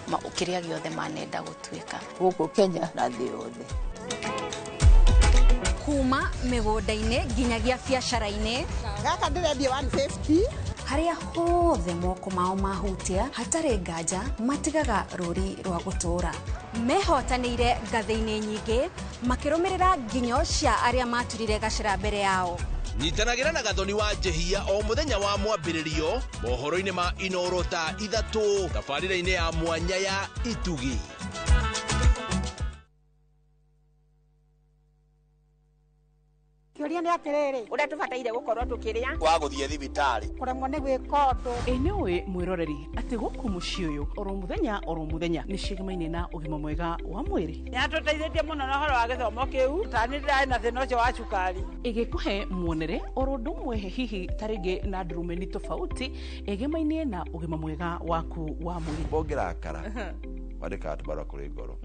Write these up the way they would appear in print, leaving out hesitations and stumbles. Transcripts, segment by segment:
Kĩrĩa gĩothe manenda gũtuĩka. Gũkũ Kenya na thĩ yothe. Kuma mĩgũnda-inĩ nginyagia biacara-inĩ. Gaka ndĩrendia 150. Harĩa hothe moko mao mahutia hatarĩ nganja matigaga rũri rwa gũtũũra. Mehotanĩire ngathĩ-inĩ nyingĩ makĩrũmĩrĩra nginyo cia arĩa maturire gacĩra mbere yao. Nyitanagĩra na Gathoni wa Njehia o mũthenya wa mwambĩrĩrio mohoro-inĩ ma Inoro thaa 3 tabarĩra-inĩ ya mwanya ya Itugi. Kĩũria nĩ atĩrĩrĩ, ũrĩa tũbataire gũkorwo tũkĩrĩa wa gũthiĩ thibitarĩ kũremwo nĩ gwĩka ũndũ. Ĩ nĩũĩ mwĩroreri atĩ gũkũ mũciĩ ũyũ oro mũthenya nĩ ciĩgemaine na ũgima mwega wa mwĩrĩ. Nĩatũteithĩtie mũno na ũhoro wa gĩthomo kĩu, ta niĩ ndĩrarĩ na thĩna ũcio wa cukari. Ĩgĩkũhe muonere oro ũndũ ũmwe hihi ta rĩngĩ na ndurumeni tofauti ĩgemaine na ũgima mwega waku wa mwĩrĩ. Ũngĩrakara wandĩkaga tũbarũa kũrĩ ngoro,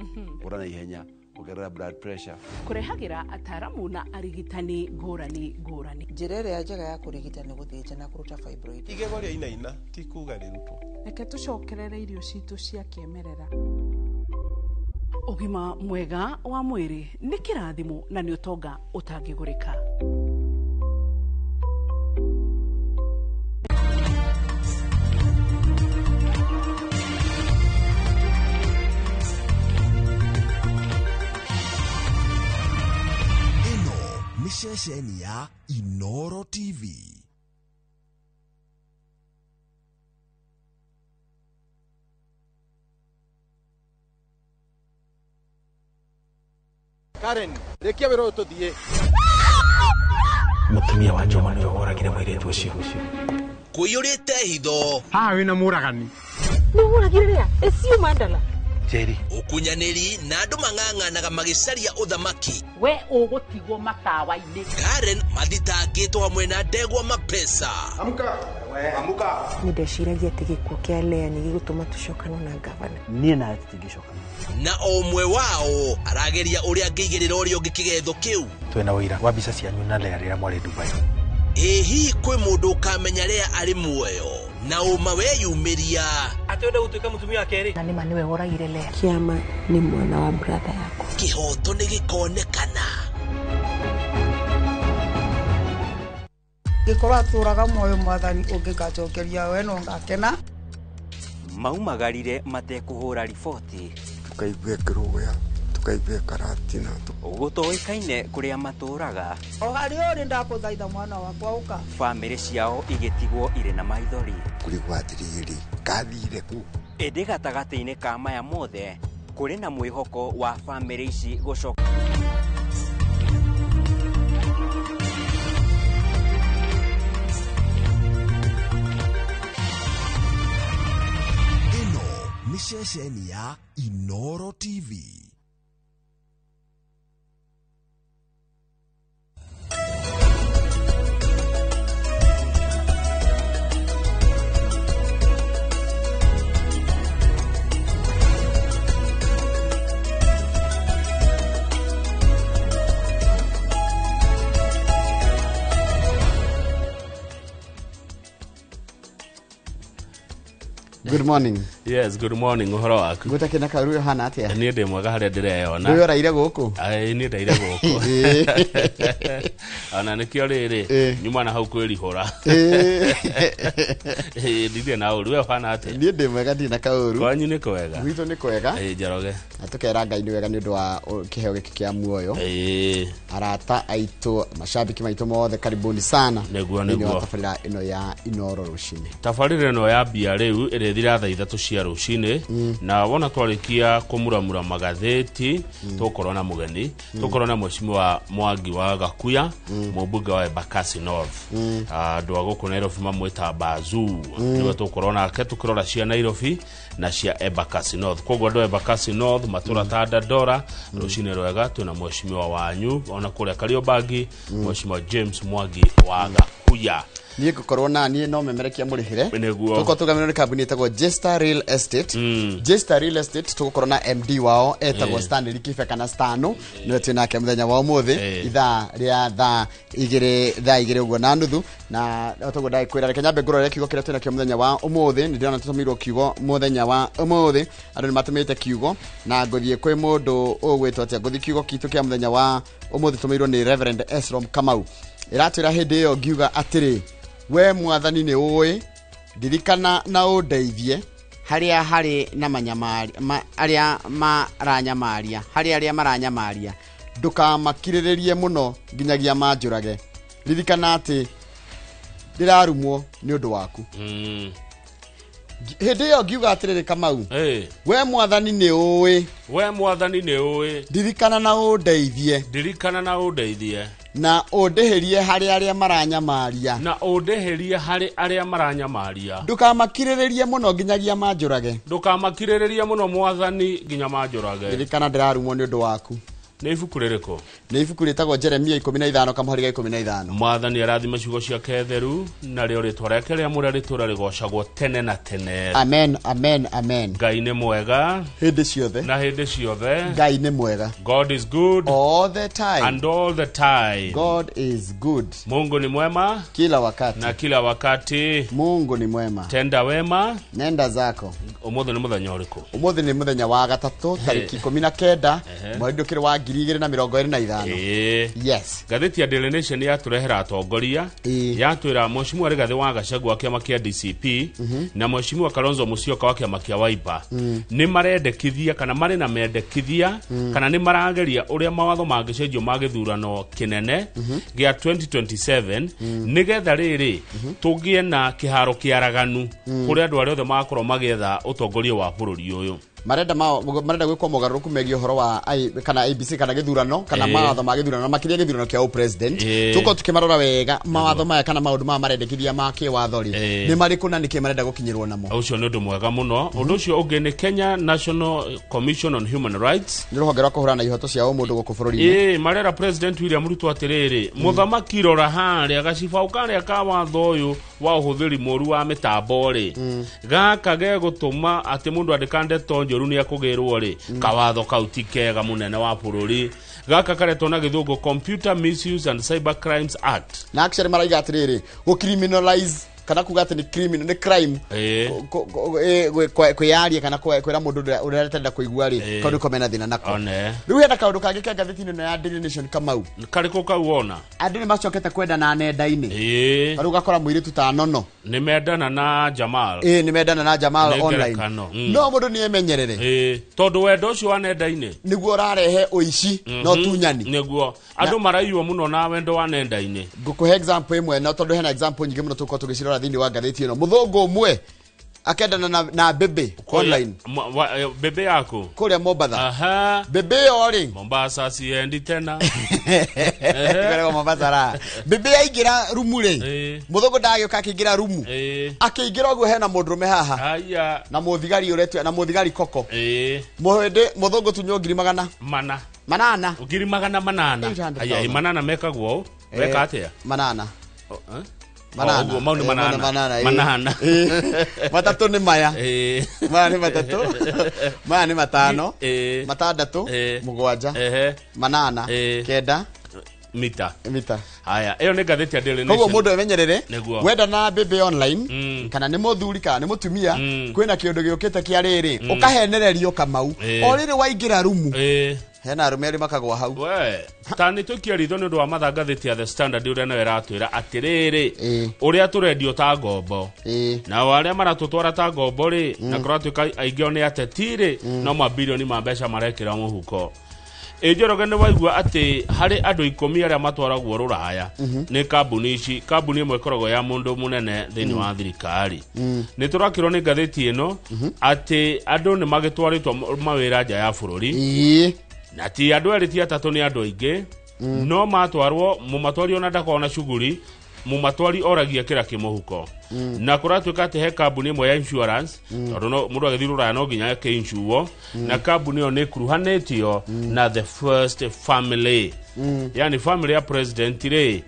ũra na ihenya ongerera blood pressure. Kũrehagĩra ataaramu na arigitani ngũrani ngũrani. Njĩra ĩrĩa njega ya kũrigita nĩ gũthĩnja na kũruta fibroid. Igego rĩa inaina ti kuga rĩrutwo. Reke tũcokerere irio citũ cia kĩmerera. Ũgima mwega wa mwĩrĩ nĩ kĩrathimo na nĩ ũtonga ũtangĩgũrĩka. Ceceni ya Inoro TV. Karen, rĩkia wĩra ũyũ tũthiĩ. Mũtumia wa Njoma nĩwe woragire mũirĩtu ũcio. Kũiyũrĩte hitho. Haha wĩna mũragani. Nĩ ũragire rĩa? Ĩcio mandala. Njeri. Ũkunyanĩri na andũ mang'ang'anaga magĩcaria ũthamaki. We ũgũtigwo matawa-inĩ. Karen mathitangĩtwo hamwe na ndegwa mapesa. Amuka. Amuka. Nĩ ndeciragia atĩ gĩkuũ kĩa Lea nĩ gĩgũtũma tũcokane na gavana. Niĩ nawe tũtingĩcokana. Na o ũmwe wao arageria ũrĩa angĩigĩrĩra ũrĩa ũngĩ kĩgetho kĩu. Twĩna ũira wa mbica cianyu na Lea rĩrĩa mwarĩ Dubai. Ĩ hihi kwĩ mũndũ ũkamenya Lea arĩ muoyo na ũma weyumĩria atĩ wenda gũtuĩka mũtumia wa kerĩ. Na nĩma nĩwe woragire Lea. Kĩama nĩ mwana wa brother yakwa. Kĩhoto nĩ gĩkonekana. Ngĩkorwo atũraga muoyo mwathani ũngĩngacokeria we no ngakena. Maumagarire matekũhũra riboti. Tukaigua kĩrũgũya, tukaigua karatina. Gũtoĩkaine kũrĩa matũraga. O harĩa ũrĩ ndakũthaitha mwana wakwa ũka. Bamĩrĩ ciao igĩtigwo irĩ na maithori. Kũrigwo atĩrĩrĩ, kathire kũ? Ĩndĩ gatagatĩ-inĩ ka maya mothe kũrĩ na mwĩhoko wa bamĩrĩ ici gũcoka. Ĩno nĩ ceceni ya Inoro TV. Good morning. Yes, good morning. Ũhoro waku? Ngũtakena kaũru ũhana atĩa? Niĩ ndĩ mwega harĩa ndĩreyona. Ndũĩ ũraire gũkũ? Ĩĩ niĩ ndaire gũkũ. Ona nĩkĩo rĩrĩ, nyuma na hau kwĩrihũra. Ĩĩ ndirĩ na ũru, we ũhana atĩa? Niĩ ndĩ mwega ndirĩ na kaũru. Kwanyu nĩ kwega? Gwitũ nĩ kwega. Ĩĩ Njoroge. Na tũkera Ngai nĩ wega nĩ ũndũ wa kĩheo gĩkĩ kĩa muoyo. Ĩĩ. Arata aitũ, mashabiki maitũ mothe karibuni sana. Nĩguo Thĩinĩ wa nĩguo. tabarĩra ĩno ya Inoro rũcinĩ. Tabarĩra ĩno ya mbia rĩu ĩrĩthira thaa 3 cia rũcinĩ na wona twarĩkia kũmuramura magathĩti tũkorwo na mũgeni tũkorwo na mheshimiwa Mwangi wa Gakuya mũmbunge wa Embakasi North. Andũ a gũkũ Nairobi mamwĩta Bazuu. Nĩwe tũkorwo nake tũkĩrora cia Nairobi na cia Embakasi North. Koguo andũ a Embakasi North matũra ta Dandora rũcinĩ rwega twĩna mheshimiwa wanyu ona kũrĩa Kariobangi mheshimiwa James Mwangi wa Gakuya. Niĩ ngũkorwo na niĩ no memerekia mũrĩhĩre. Nĩguo. Tũkorwo tũgamĩrwo nĩ kambuni ĩtagwo Jesta Real Estate. Jesta Real Estate tũgũkorwo na MD wao etagwo Stanley Kibe kana Stano, nĩwe twĩ nake mũthenya wa ũmũthĩ ithaa rĩa thaa 2:30 ũguo na nuthu. Na toguo ndagĩkwĩra, reke nyambe ngũrore kiugo kĩrĩa twĩ nakĩo mũthenya wa ũmũthĩ. Nĩ ndĩrona tũtũmĩirwo kiugo mũthenya wa ũmũthĩ, andũ nĩ matũmĩte kiugo na ngũthiĩ kwĩ mũndũ ũgwĩtwo atĩa, ngũthiĩ kiugo kitũ kĩa mũthenya wa ũmũthĩ tũmĩirwo nĩ Reverend Esrom Kamau. Ĩratwĩra hĩndĩ ĩyo ngiuga atĩrĩ, we mwathani nĩ ũĩ, ndirikana na ũndeithie harĩa harĩ na manyamari arĩa maranyamaria, harĩa arĩa maranyamaria, ndũkamakirĩrĩrie mũno nginyagia manjũrage, ririkana atĩ ndĩrarumwo nĩ ũndũ waku. Hĩndĩ ĩyo ngiuga atĩrĩrĩ Kamau, we mwathani nĩ ũĩ, we mwathani nĩ ũĩ, ndirikana na ũndeithie, ndirikana na ũndeithie, na ũndĩhĩrie harĩ arĩa maranyamaria, na ũndĩhĩrie harĩ arĩa maranyamaria, ndũkamakirĩrĩrie mũno nginyagia manjũrage, ndũkamakirĩrĩrie mũno mwathani nginya manjũrage, ririkana ndĩrarumwo nĩ ũndũ waku. Nĩ ibuku rĩrĩkũ? Nĩ ibuku rĩtagwo Jeremia 15 kamũhari ga 15. Mwathani arathime ciugo ciake theru, na rĩo rĩtwa rĩake rĩamũre rĩtũũra rĩgocagwo tene na tene. Amen, amen, amen. Ngai nĩ mwega hĩndĩ ciothe na hĩndĩ ciothe. Ngai nĩ mwega. God is good all the time and all the time. God is good. Mungu ni mwema kila wakati na kila wakati. Mungu ni mwema. Tenda wema, nenda zako. Ũmũthĩ nĩ mũthenya ũrĩkũ? Ũmũthĩ nĩ mũthenya wa gatatũ tarĩki 19 mweri ndũkĩrĩ wa 2025. Yes. Ngathĩti ya Daily Nation yatũrehera atongoria, yatwĩra Mheshimiwa Rigathĩ wa Gachagua wa kĩama kĩa DCP na Mheshimiwa Kalonzo Musyoka wa kĩama kĩa Wiper nĩ marendekithia kana marĩ na mendekithia kana nĩ marageria ũrĩa mawatho mangĩcenjio ma gĩthurano kĩnene gĩa 2027 nĩgetha rĩrĩ tũgĩe na kĩharo kĩaraganu kũrĩa andũ arĩa othe magakorwo magĩetha ũtongoria wa bũrũri ũyũ. Marenda gwĩkwo mogarũrũku megiĩ ũhoro wa kana ABC kana gĩthurano kana mawatho ma gĩthurano makĩria gĩthurano kĩa president. Tũkorwo tũkĩmarora wega mawatho maya kana maũndũ maya marendekithia ma kĩwatho rĩ nĩ marĩkũ na nĩkĩ marenda gũkinyĩrwo namo. Ũcio nĩ ũndũ mwega mũno. Ũndũ ũcio ũngĩ nĩ Kenya National Commission on Human Rights, nĩ rũhonge rwa kũhũrana na ihoto cia ũmũndũ gũkũ bũrũri-inĩ. Marera President William Ruto atĩrĩrĩ, mũthamaki rora harĩa gacibaũ karĩa ka watho ũyũ wa ũhũthĩri mũru wa mĩtambo rĩ, gaka gegũtũma atĩ mũndũ andĩka ndeto njũru nĩ akũgĩrwo rĩ, kawatho kau ti kega mũnene wa bũrũri. Gaka karetwo na gĩthũngũ Computer Misuse and Cyber Crimes Act. Na actually maraiga atĩrĩrĩ, gũ criminalize kana kuga atĩ nĩ criminal, nĩ crime kwĩyaria kana kwĩra mũndũ ũrĩa ũrenda kũigua rĩ, kaũndũ ko mena thĩna nako. Rĩu hena kaũndũ kangĩ ke ngathĩti-inĩ ĩno ya Daily Nation Kamau. Karĩkũ kau wona? Andũ nĩ macokete kwendana nenda-inĩ. Rĩu ũgakora mũirĩtu ta Nono nĩ mendana na Jamal. Nĩ mendana na Jamal online. No mũndũ nĩ emenyerere. Tondũ wendo ũcio wa nenda-inĩ nĩguo ũrarehe ũici na ũtunyani. Nĩguo andũ maraiywo mũno na wendo wa nenda-inĩ. Ngũkũhe example ĩmwe na tondũ hena example nyingĩ mũno tũkorwo tũgĩcirora thĩinĩ wa ngathĩti ĩno. Mũthũngũ ũmwe akendana na bebe online. Bebe yako kũrĩa Mombatha. Bebe ĩyo rĩ Mombasa siendi tena. Kũrĩa Mombasa ra. Bebe aingĩra rumu rĩ, mũthũngũ ndagĩũka akĩingĩra rumu, akĩingĩra ũguo hena mũndũrũme haha na mũthigari ũretwo na mũthigari koko. Mũhĩndĩ mũthũngũ tunywo ngiri magana mana manana, ngiri magana manana. Aya manana mekagwo weka atĩa? Manana manana. Mau nĩ manana. Manana. Matatũ nĩ maya. Maya nĩ matatũ. Maya nĩ matano. Matandatũ. Mũgwanja. Manana. Kenda. Mita. Mita. Haya, ĩyo nĩ ngathĩti ya Daily Nation. Koguo mũndũ emenyerere, wenda na bebe online kana nĩ mũthuri kana nĩ mũtumia, kwĩna kĩũndũ gĩũkĩte kĩa rĩrĩ, ũkahenererio Kamau. O rĩrĩ waingĩra rumu, hena arũme erĩ makagwa hau. We, ta nĩ tũikie ritho nĩ ũndũ wa mathaa ngathĩti ya The Standard ũrĩa nayo ĩratwĩra atĩrĩrĩ, ũrĩa tũrendio ta ngombo, nao arĩa maratũtwara ta ngombo rĩ, na kũratuĩka aingĩ ao nĩ ateti rĩ, no mabirioni ma mbeca marekĩra mũhuko. Njoroge nĩ waigua atĩ harĩ andũ 10 arĩa matwaragwo rũraya nĩ kambuni ici, kambuni ĩmwe ĩkoragwo ya mũndũ mũnene thĩinĩ wa thirikari. Nĩ tũrakĩrwo nĩ ngathĩti ĩno atĩ andũ nĩ magĩtwarĩtwo mawĩra nja ya bũrũri. Na ti andũ erĩ ti atatũ nĩ andũ aingĩ, no matwarwo mũmatwari ona ndakorwo na cuguri Mumatwari oragia kira kimuhuko. Na kuratuika ati he kambuni imwe ya insurance tondu no mundu agithii ruraya no nginya eke insure na kambuni iyo ni kuruhanitio na the first family. Yani family ya president ri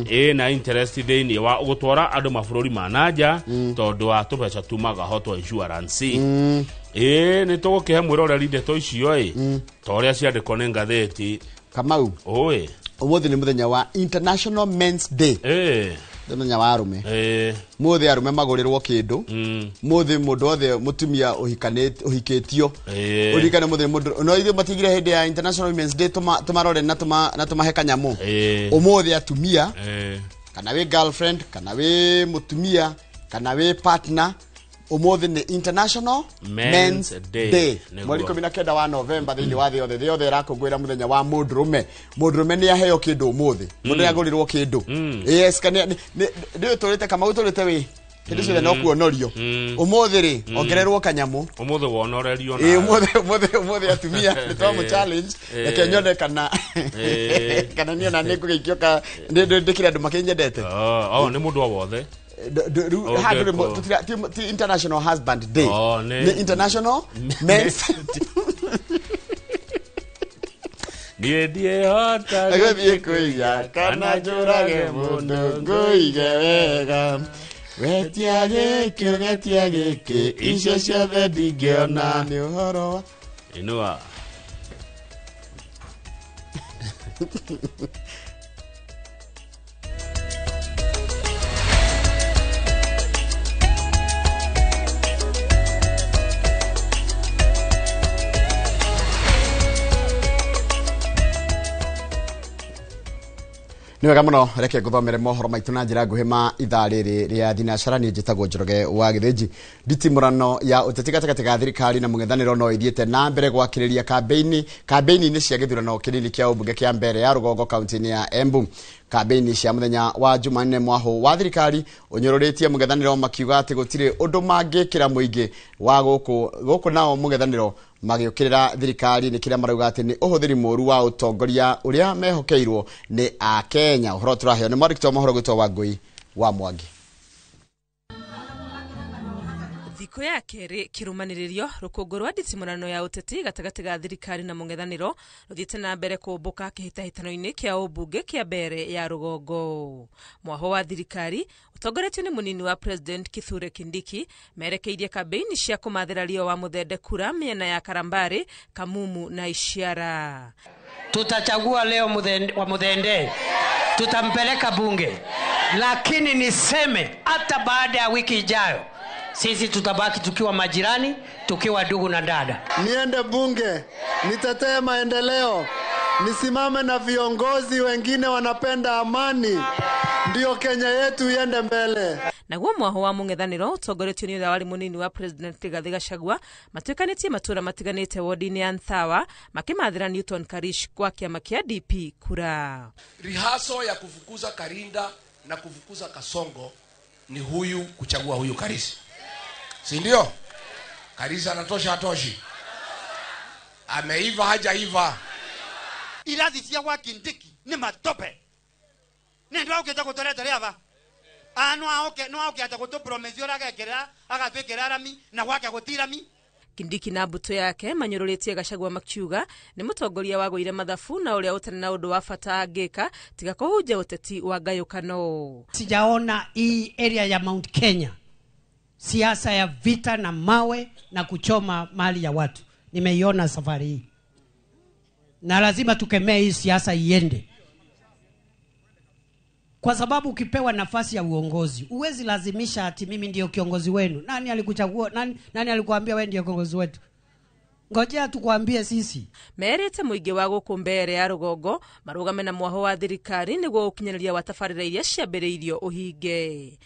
ina interest thiini wa gutwara andu mabũrũri ma nanja tondu wa tubeca tumaga ho twa insurance. Ni tugukihe mwiroreri ndeto icio ta ũrĩa ciandĩkwo nĩ ngathĩti. Kamau, oi, umuthi ni muthenya wa International Men's Day. Muthenya wa arume. Muthi arume magurirwo kindu. Muthi mundu othe mutumia uhikitio. Urikane muthi mundu no ithu matigire hindi ya International Women's Day tumarore na tumahe kanyamu. Umuthi atumia kana wi girlfriend kana wi mutumia kana wi partner, umuthi ni International Men's Day. Mweri 19 wa November thiini wa thi yothe irakũngũĩra muthenya wa mundurume. Mundurume ni aheo kindu umuthi. Mundu agũrirwo kindu. Yes, kana ni turite kama uturite wi hindi ciothe no kuonorio. Umuthi ri ongererwo kanyamu. Umuthi wonorerio na. Umuthi atumia ni twamu challenge reke nyone kana kana niona ni ngũgĩikio ka ndikire andu makinyendete. Oh, ni mundu wothe. Ti International Husband Day. Ni International Men's Niĩ hota gũthiĩ kũiya kana njũrage mũndũ ngũige wega. Wetia gĩkĩ ũgetia gĩkĩ icio ciothe ndingĩona nĩ ũhoro wa inua. Nĩ wega mũno, reke ngũthomere mohoro maitũ na njĩra nguhĩ ma ithaa rĩrĩ rĩa thinacara. Niĩ njĩtagwo Njoroge wa Gĩthĩnji. Nditimũrano ya ũteti gatagatĩ ga thirikari na mũng'ethanĩro no ithiĩte na mbere gwakĩrĩria kambĩini-inĩ cia gĩthurano kĩnini kĩa ũmbunge kĩa mbere ya rũgongo kaunti-inĩ ya Embu. Kambĩini cia mũthenya wa Jumanne mwahũ wa thirikari ũnyũrũrĩtie mũng'ethanĩro makiuga atĩ gũtirĩ ũndũ mangĩkĩra mũingĩ wa gũkũ nao mũng'ethanĩro magĩũkĩrĩra thirikari nĩ kĩrĩa marauga atĩ nĩ ũhũthĩri mũũru wa ũtongoria ũrĩa mehokeirwo nĩ Akenya. Ũhoro tũraheo nĩ mwandĩki wa mohoro gwĩtwo Wangũi wa Mwangi. Thikũ ya kerĩ kĩrũmanĩrĩrio rũkũngũ rwa nditimũrano ya ũteti gatagatĩ ga thirikari na mũng'ethanĩro rũthiĩte na mbere kũmbũka kĩhĩtahĩtano-inĩ kĩa ũmbunge kĩa mbere ya rũgongo. Mwaho wa thirikari ũtongoretio nĩ mũnini wa President Kithure Kindiki merekeirie kambĩini cia kũmathĩra Rio wa Mũthende kura mĩena ya Karambari, Kamumu na Ishiara. Tutachagua leo wa Muthende, tutampeleka bunge, lakini niseme hata baada ya wiki ijayo sisi tutabaki tukiwa majirani, tukiwa ndugu na dada. Niende bunge, nitetee maendeleo, nisimame na viongozi wengine wanapenda amani, ndio Kenya yetu iende mbele. Naguo mwaho wa mũng'ethanĩro ũtongoretio nĩ ũrĩa warĩ mũnini wa President Rigathĩ Gachagua matuĩkanĩtie matũũra matiganĩte wodi-inĩ ya Nthawa makĩmathĩra Newton Karish kwa kĩama kĩa DP kura. Rehearsal ya kufukuza Karinda na kufukuza Kasongo ni huyu kuchagua huyu Karish. Si ndio? Karish anatosha hatoshi? Ameiva hajaiva? Irathi cia gwa Kindiki ni matope. Ni ndio uketa gũtũrete rĩava. No aoke no aoke atagũtũpromise ũrĩa agekĩra agatwĩkĩra rami na gwake gũtirami. Kindiki na mbũtũ yake manyũrũrĩtie Gachagua makiuga nĩ mũtongoria wagũire mathabu na ũrĩa ũtarĩ na ũndũ wa bata angĩka tiga kũhunjia ũteti wa ngayũkano. Sijaona hii area ya Mount Kenya siasa ya vita na mawe na kuchoma mali ya watu. Nimeiona safari hii. Na lazima tukemee hii siasa iende. Kwa sababu ukipewa nafasi ya uongozi, huwezi lazimisha ati mimi ndio kiongozi wenu. Nani alikuchagua? Nani alikuambia wewe ndio kiongozi wetu? Ngojea tukwambie sisi. Merĩte mũingĩ wa gũkũ mbere ya rũgongo marũgame na mwaho wa thirikari nĩguo ũkinyanĩria wa tabarĩra iria ciambĩrĩirio ũhinge.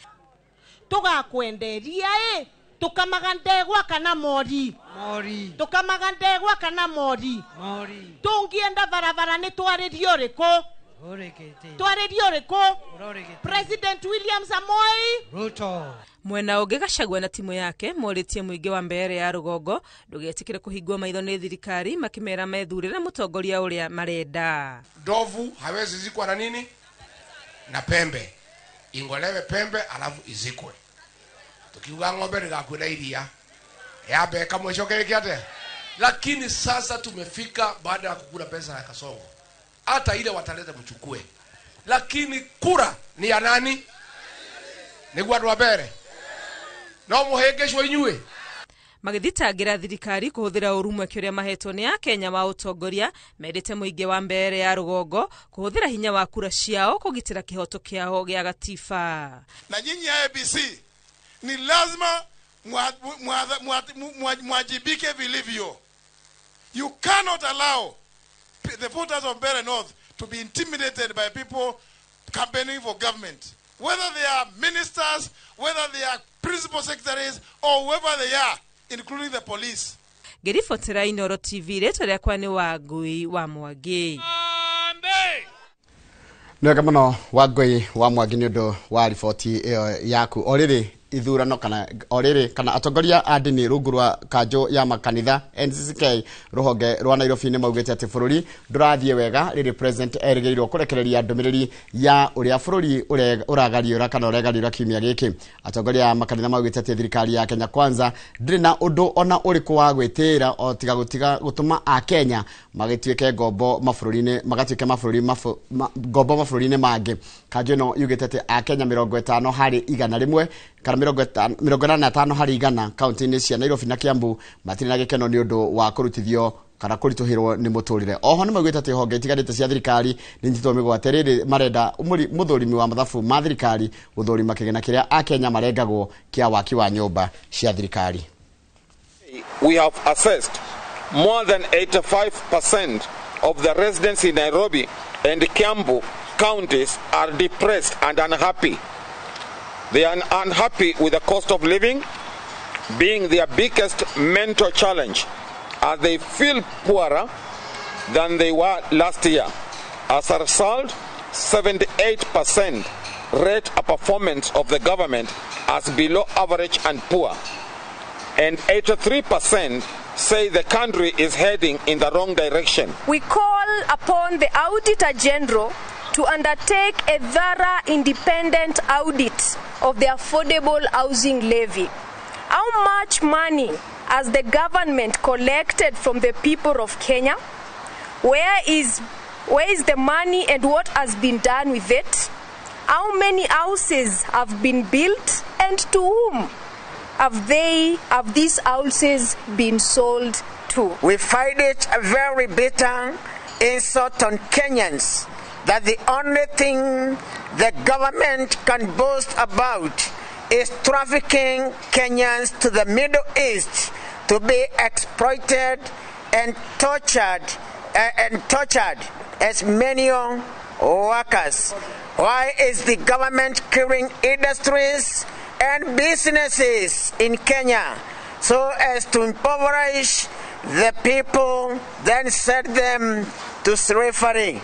Tũgakwenderia ĩ tukamaga ndegwa kana mori. Mori. Tukamaga ndegwa kana mori. Mori. Tũngĩenda barabara nĩ twarĩrio rĩkũ? Twarĩrio rĩkũ? President William Samoei Ruto. Mwena ũngĩ Gachagua na timu yake morĩtie mũingĩ wa mbere ya rũgongo ndũgetĩkĩre kũhingwo maitho nĩ thirikari makĩmera methurĩre mũtongoria ũrĩa marenda. Ndovu hawezi zikwa na nini? Na pembe. Ing'olewe pembe alafu izikwe. Tukiuga ng'ombe ndĩgakuĩra iria. Yambe ĩkamwe ĩcoke ĩke atĩa? Lakini sasa tumefika baada ya kukula pesa ya Kasongo. Hata ile wataleta mchukue. Lakini kura ni ya nani? Nĩguo andũ a mbere. No mũhĩngĩcwo inyuĩ. Magĩthitangira thirikari kũhũthĩra ũru mweke ũrĩa mahetwo nĩ akenya wa ũtongoria mendete mũingĩ wa Mbeere ya rũgongo kũhũthĩra hinya wa kura ciao kũgitĩra kĩhoto kĩao gĩa gatiba. Na nyinyi IEBC ni lazima mwajibike vilivyo. You cannot allow the voters of Mbeere North to be intimidated by people campaigning for government. Whether they are ministers, whether they are principal secretaries, or whoever they are, including the police. Ngĩribotera Inooro TV, rĩtwa rĩakwa nĩ Wangui wa Mwangi. Nĩ wega mũno Wangui wa Mwangi nĩ ũndũ wa riboti ĩyo yaku. O rĩrĩ ithurano kana o rĩrĩ kana atongoria a ndini rungu rwa kanjũ ya makanitha NCCK rũhonge rwa Nairobi nĩ maugĩte atĩ bũrũri ndũrathiĩ wega rĩrĩ president erĩgĩrĩirwo kũrekereria ndũmĩrĩri ya ũrĩa bũrũri ũragariũra kana ũregariũra kiumia gĩkĩ. Atongoria a makanitha maugĩte atĩ thirikari ya Kenya Kwanza ndĩrĩ na ũndũ ona ũrĩkũ wa gwĩtĩĩra o tiga gũtiga gũtũma akenya magĩtuĩke ngombo mabũrũri-inĩ magatuĩke mabũrũri ngombo mabũrũri-inĩ mangĩ. Kanjũ ĩno yugĩte atĩ akenya 50 harĩ 100 kana 85 harĩ 100 kaunti-inĩ cia Nairobi na Kiambu matirĩ na gĩkeno nĩ ũndũ wa kũrutithio kana kũritũhĩrwo nĩ mũtũrĩre. Oho nĩ maugĩte atĩ honge itiganĩte cia thirikari nĩ inyitĩtwo mĩgwate rĩrĩ marenda mũthũrimi wa mathabu ma thirikari gũthũrima kĩgĩna kĩrĩa akenya marengagwo kĩa waki wa nyũmba cia thirikari. We have assessed more than 85% of the residents in Nairobi and Kiambu counties are depressed and unhappy. They are unhappy with the cost of living being their biggest mental challenge, as they feel poorer than they were last year. As a result, 78% rate a performance of the government as below average and poor, and 83% say the country is heading in the wrong direction. We call upon the Auditor General to undertake a thorough independent audit of the affordable housing levy. How much money has the government collected from the people of Kenya? Where is the money and what has been done with it? How many houses have been built and to whom have these houses been sold to? We find it a very bitter insult on Kenyans that the only thing the government can boast about is trafficking Kenyans to the Middle East to be exploited and tortured as menial workers. Why is the government killing industries and businesses in Kenya so as to impoverish the people, then send them to slavery?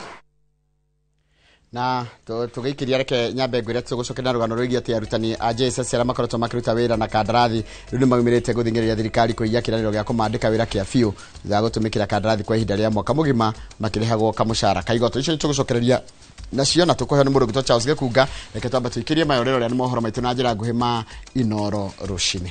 Na tũgĩikĩria reke nyambe ngwĩre tũgũcokeria na rũgano rwĩgiĩ atĩ arutani a JSS arĩa makoretwo makĩruta wĩra na kandarathi rĩu nĩ maumĩrĩte gũthing'ĩrĩria thirikari kũiya kĩĩranĩro gĩa kũmandĩka wĩra kĩa biũ thutha wa gũtũmĩkĩra kandarathi kwa ihinda rĩa mwaka mũgima makĩrĩhagwo kamũcara ka igoto. Icio nĩtũgũcokereria nacio na tũkũheo nĩ mũndũ ũgwĩtwo Charles Gĩkunga. Reke twambe tũikĩrie mayorero rĩa nĩ mohoro maitũ na njĩra nguhĩ ma Inooro rũcinĩ.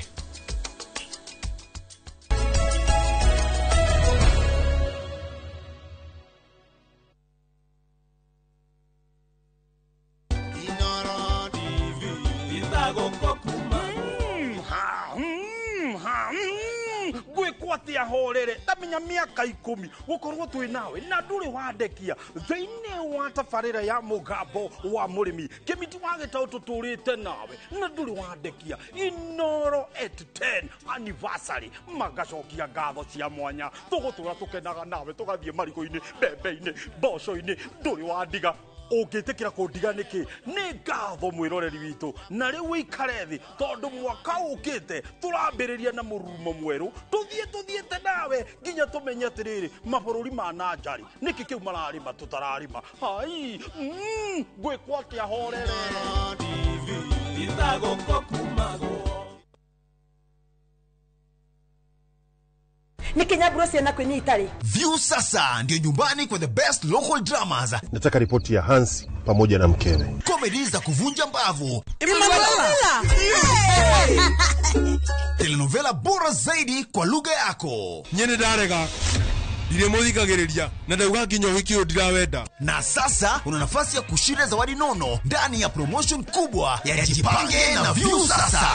Ngwĩkwo atĩa horere ndamenya mĩaka 10 gũkorwo twĩ nawe na ndũrĩ wandekia thĩinĩ wa tabarĩra ya mũgambo wa mũrĩmi kĩmiti wa gĩtaũ tũtũrĩte nawe na ndũrĩ wandekia Inooro at 10 anniversary magacokia ngatho cia mwanya tũgũtũra tũkenaga nawe tũgathiĩ marigũ-inĩ mbembe-inĩ mboco-inĩ ndũrĩ wandiga ũngĩtĩkĩra kũndiga nĩkĩ nĩ ngatho mwĩroreri witũ na rĩu wĩikare thĩ tondũ mwaka ũkĩte tũrambĩrĩria na mũrurumo mwerũ tũthiĩ tũthiĩte nawe nginya tũmenye atĩrĩrĩ mabũrũri ma na nja-rĩ nĩkĩ kĩu mararĩma tũtararĩma hai ngwĩkwo atĩa horere. Nä nyamburo ciana kwä nä itarä. View sasa ndio nyumbani kwa the best local dramas, Nataka ripoti ya Hansi pamoja na mkewe. Comedy za kuvunja mbavu, Emanuela! Telenovela bora zaidi kwa lugha yako. Nyene ndarega ndirĩmũthikagĩrĩria na ndauga nginya ũhiki ũyũ ndirawenda. Na sasa una nafasi ya kushinda zawadi nono ndani ya promotion kubwa ya Jipange na View Sasa.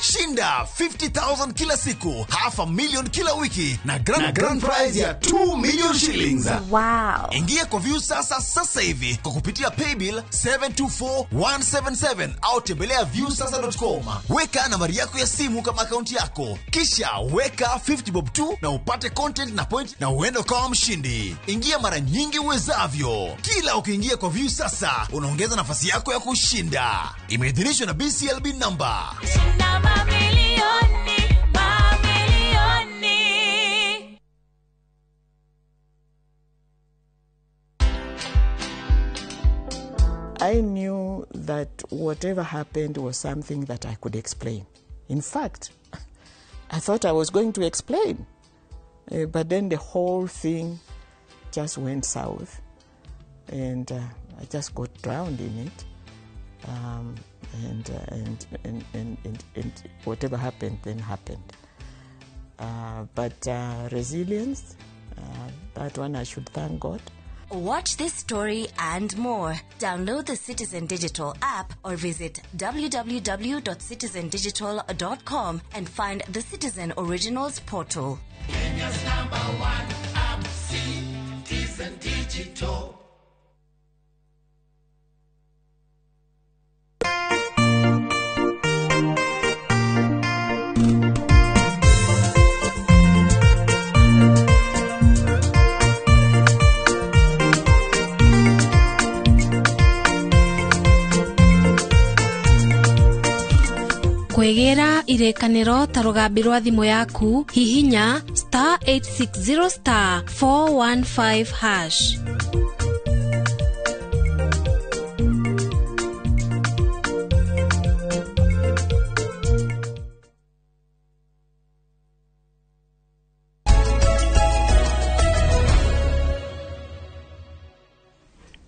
Shinda 50,000 kila siku, half a million kila wiki na grand prize ya 2 million shillings. Wow. Ingia kwa View Sasa sasa hivi kwa kupitia paybill 724177 au tembelea viewsasa.com. Weka nambari yako ya simu kama akaunti yako, kisha weka 50 bob tu na upate content na point na uende ukawa mshindi. Ingia mara nyingi uwezavyo. Kila ukiingia kwa View Sasa unaongeza nafasi yako ya kushinda. Imeidhinishwa na BCLB number. Mamilioni, mamilioni. I knew that whatever happened was something that I could explain. In fact, I thought I was going to explain. But then the whole thing just went south, and I just got drowned in it. And whatever happened, then happened. But resilience, that one I should thank God. Watch this story and more. Download the Citizen Digital app or visit www.citizendigital.com and find the Citizen Originals portal. Kenya's number one app, Citizen Digital. Kwĩgĩra irĩkanĩro ta rũgambi rwa thimũ yaku, hihinya *860*415#.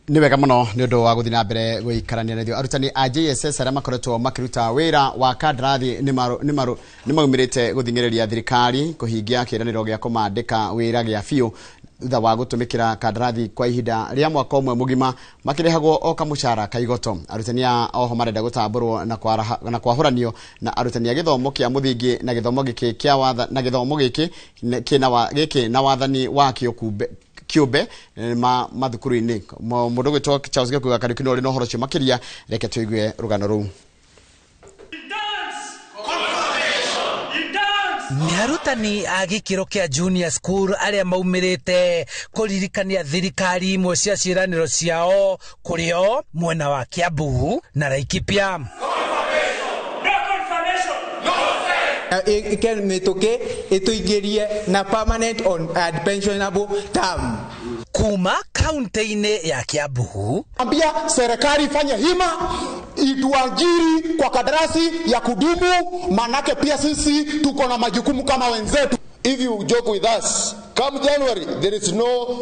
Nĩ wega mũno nĩ ũndũ wa gũthiĩ na mbere gũikarania na ithuĩ. Arutani a JSS arĩa makoretwo makĩruta wĩra wa kandarathi nĩ maumĩrĩte gũthing'ĩrĩria thirikari kũhingia kĩĩranĩro gĩa kũmandĩka wĩra gĩa biũ thutha wa gũtũmĩkĩra kandarathi kwa ihinda rĩa mwaka ũmwe mũgima makĩrĩhagwo o kamũcara ka igoto. Arutani a oho marenda gũtambũrwo na kwahũranio na arutani a gĩthomo kĩa mũthingi na gĩthomo gĩkĩ kĩa watha na gĩthomo gĩkĩ gĩkĩ na wathani wakĩo kumbe kiumbe ma mathukuru-inĩ. Mũndũ gwĩtwo Charles Gĩkuga Kariuki no ũrĩ na ũhoro ũcio makĩria, reke tũigue rũgano rũu. Nĩ arutani a gĩkĩro kĩa junior school arĩa maumĩrĩte kũririkania thirikari imwe cia ciĩranĩro ciao kũrĩ o mwena wa Kiambu na Laikipia. Ike mĩtũkĩ ĩtũingĩrie na permanent on pensionable term. Kuma kaunti-inĩ ya Kiambu, ambia serikali ifanye hima ituajiri kwa kandarasi ya kudumu, manake pia sisi tuko na majukumu kama wenzetu. If you joke with us, come January there is no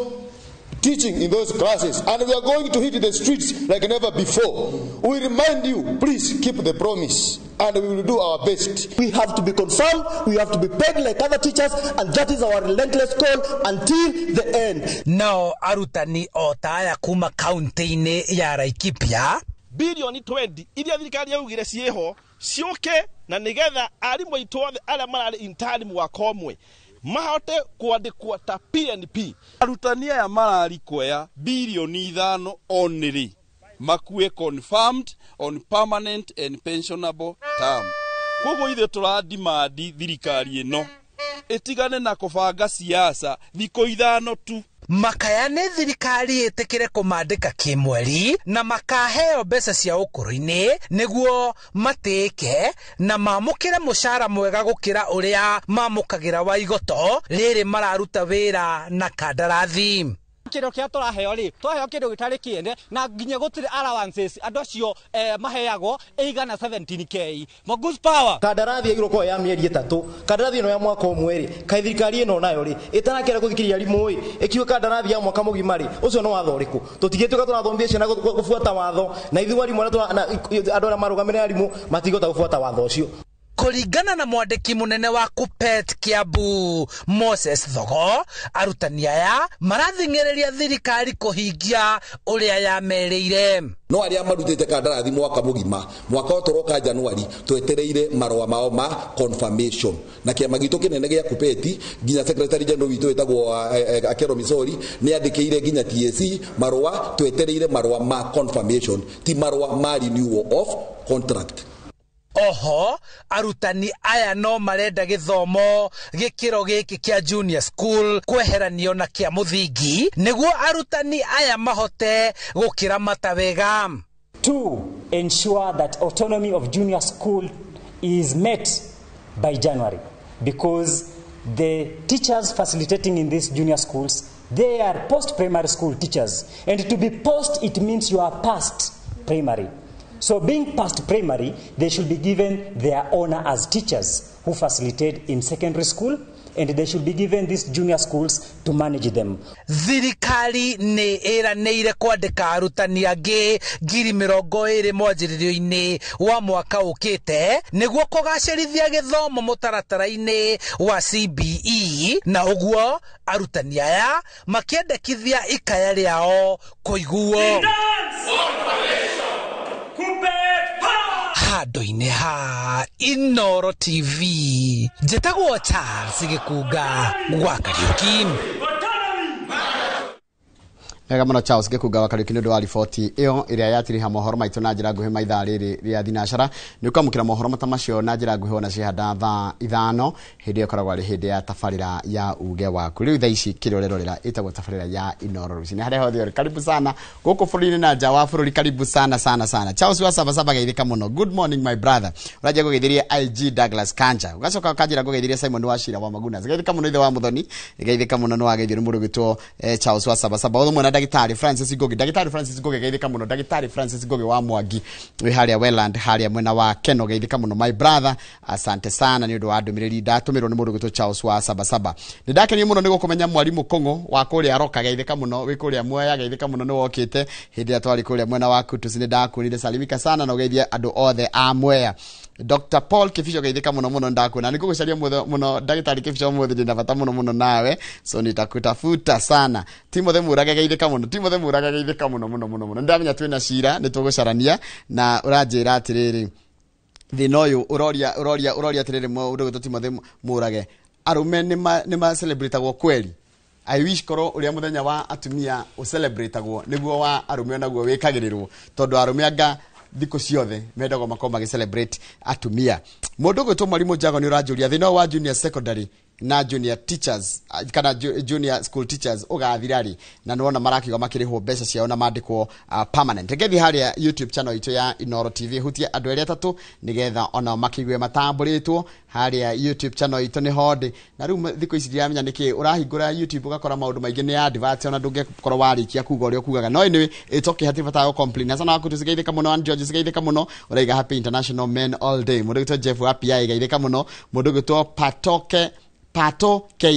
teaching in those classes and we are going to hit the streets like never before. We remind you, please keep the promise and we will do our best. We have to be confirmed, we have to be paid like other teachers, and that is our relentless call until the end. Nao arutani o ta aya kuma kaunti-inĩ ya Laikipia, bilioni 20 iria thirikari yaugire ciĩho ciũke na nigetha arimũ aitũ othe arĩa mararĩ intern mwaka ũmwe mahote kwandĩkwo ta PNP. Arutani aya mararikwea bilioni 5 only makue confirmed on permanent and pensionable term. Koguo ithuĩ tũradimandi thirikari ĩno ĩtigane na kũbanga siasa thikũ 5 tu. Makaya nĩ thirikari ĩtĩkĩre kũmandĩka kĩmweri na makaheo mbeca cia ũkũrũ-inĩ nĩguo matĩĩke na mamũkĩre mũcara mwega gũkĩra ũrĩa mamũkagĩra wa igoto rĩrĩ mararuta wĩra na kandarathi. Kĩndũ kĩrĩa tũraheo rĩ, twaheo kĩndũ gĩtarĩ kĩene na nginya gũtirĩ allowances andũ acio maheagwo ĩigana 17K. Mongoose power. Kandarathi ĩgirwo kwa ya mĩeri 3, kandarathi ĩno ya mwaka ũmwe rĩ, kaĩ thirikari ĩno nayo rĩ ĩtarakĩra gũthikĩrĩria arimũ ĩ, ĩkiuga kandarathi ya mwaka mũgima rĩ, ũcio nĩ watho ũrĩkũ? Tũtingĩtuĩka tũrathomithia ciana gũbuata watho, na ithuĩ arimũ arĩa andũ arĩa marũgamĩrĩra arimũ matingĩhota gũbuata watho ũcio. Kũringana na mwandĩki mũnene wa Kuppet Kiambu Moses Thogo, arutani aya marathing'ĩrĩria thirikari kũhingia ũrĩa yamerĩire. No arĩa marutĩte kandarathi mwaka mũgima, mwaka ũyũ tũroka Januari, twetereire marũa mao ma confirmation. Na kĩama gitũ kĩnene gĩa Kuppet, nginya secretary general witũ wĩtagwo Akero Misori, nĩ andĩkĩire nginya TSC marũa, twetereire marũa ma confirmation, ti marũa ma renewal of contract. Oho, arutani aya no marenda gĩthomo gĩkĩro gĩkĩ kĩa junior school kweheranio na kĩa mũthingi nĩguo arutani aya mahote gũkĩramata wega. To ensure that autonomy of junior school is met by January, because the teachers facilitating in these junior schools, they are post-primary school teachers, and to be post, it means you are past primary. So being past primary, they should be given their honor as teachers who facilitate in secondary school, and they should be given these junior schools to manage them. Thirikari nĩ ĩranĩire kwandĩka arutani angĩ 20,000 mwanjĩrĩrio-inĩ wa mwaka ũkĩte nĩguo kũgacĩrithia gĩthomo mũtaratara-inĩ wa CBE, na ũguo arutani aya makĩendekithia ikaya rĩao kũiguo. Handũ-inĩ ha Inooro TV, njĩtagwo Charles Gĩkunga gwa Kariũki. Wega mũno Charles Gĩkunga wa Kariũki nĩ ũndũ wa riboti ĩyo ĩrĩa yatiriha mohoro maitũ na njĩra nguhĩ maithaa rĩrĩ rĩa thinacara. Nĩ ũkwamũkĩra mohoro mata macio na njĩra nguhĩ ona cihanda thaa 5, hĩndĩ ĩyo ĩkoragwo arĩ hĩndĩ ya tabarĩra ya uge waku. Rĩu thaa ici kĩrĩa ũrerorera ĩtagwo tabarĩra ya Inooro rũcinĩ. Harĩa hothe ũrĩ, karibu sana gũkũ bũrũri-inĩ na nja wa bũrũri, karibu sana sana sana. Charles wa Sabasaba geithĩka mũno. Good morning my brother. Ũranjia kũgeithĩria IG Douglas Kanja, ũgacoka ũkanjĩra kũgeithĩria Simon Wachira wa Maguna. Geithĩka mũno ithe wa Muthoni, geithĩka mũno nĩ wageithio nĩ mũndũ ũgwĩtwo Charles wa Sabasaba. Ũthũ mwena Ndagĩtarĩ Francis Ngugi, Ndagĩtarĩ Francis Ngugi geithĩka mũno, Ndagĩtarĩ Francis Ngugi wa Mwangi wĩ harĩa Welland, harĩa mwena wa Keno, geithĩka mũno my brother. Asante sana nĩ ũndũ wa ndũmĩrĩri ndatũmĩrwo nĩ mũndũ ũgwĩtwo Charles wa Sabasaba. Nĩ ndakenio mũno nĩ gũkũmenya mwarimũ Kũng'ũ wa kũrĩa Roka, geithĩka mũno, wĩ kũrĩa Mwea, geithĩka mũno nĩ wokĩte hĩndĩ ĩrĩa twarĩ kũrĩa mwena wa Kutus, nĩ ndakuonire. Salimika sana na ũgeithie andũ othe a Mwea. Dr. Paul Kibicho geithĩka mũno mũno, ndakuona. Nĩ ngũgũcaria mũno Ndagĩtarĩ Kibicho ũmũthĩ, ndĩna bata mũno mũno nawe, so nitakutafuta sana. Timothy Mũrage geithĩka mũno, Timothy Mũrage geithĩka mũno mũno mũno mũno. Ndamenya twĩna cira, nĩ tũgũcarania na ũranjĩra atĩrĩrĩ, thĩna ũyũ ũroria ũroria ũroria atĩrĩrĩ, mũndũ ũgwĩtwo Timothy Mũrage, arũme nĩ ma celebratagwo kweli? I wish korwo ũrĩa mũthenya wa atumia ũcelebratagwo nĩguo wa arũme onaguo wĩkagĩrĩrwo, tondũ arũme anga thikũ ciothe mendagwo makorwo magĩ celebrate atumia. Mũndũ ũgwĩtwo Mwarimũ Njago nĩ ũranjũria thĩna ũyũ wa junior secondary na junior teachers kana junior school teachers ũgathira rĩ, na nĩwona marakiuga makĩrĩhwo mbeca ciao na mandĩkwo permanent. Reke thiĩ harĩa YouTube channel itũ ya Inooro TV, hutie andũ erĩ atatũ nĩgetha onao makĩigue matambũrĩtwo harĩa YouTube channel itũ nĩ hondĩ. Na rĩu thikũ ici ndiramenya nĩkĩ ũrahingũra YouTube ũgakora maũndũ maingĩ nĩ advert, ona ndũngĩkorwo warĩkia kuga ũrĩa ũkugaga. No anyway, it's okay, hatirĩ bata wa gũ-complain. Hasana waku tũcigeithĩka mũno, Ann George cigeithĩka mũno, ũraiga happy international men all day. Mũndũ ũgwĩtwo Jeff wa PI geithĩka mũno, mũndũ ũgwĩtwo Patoke Pato KE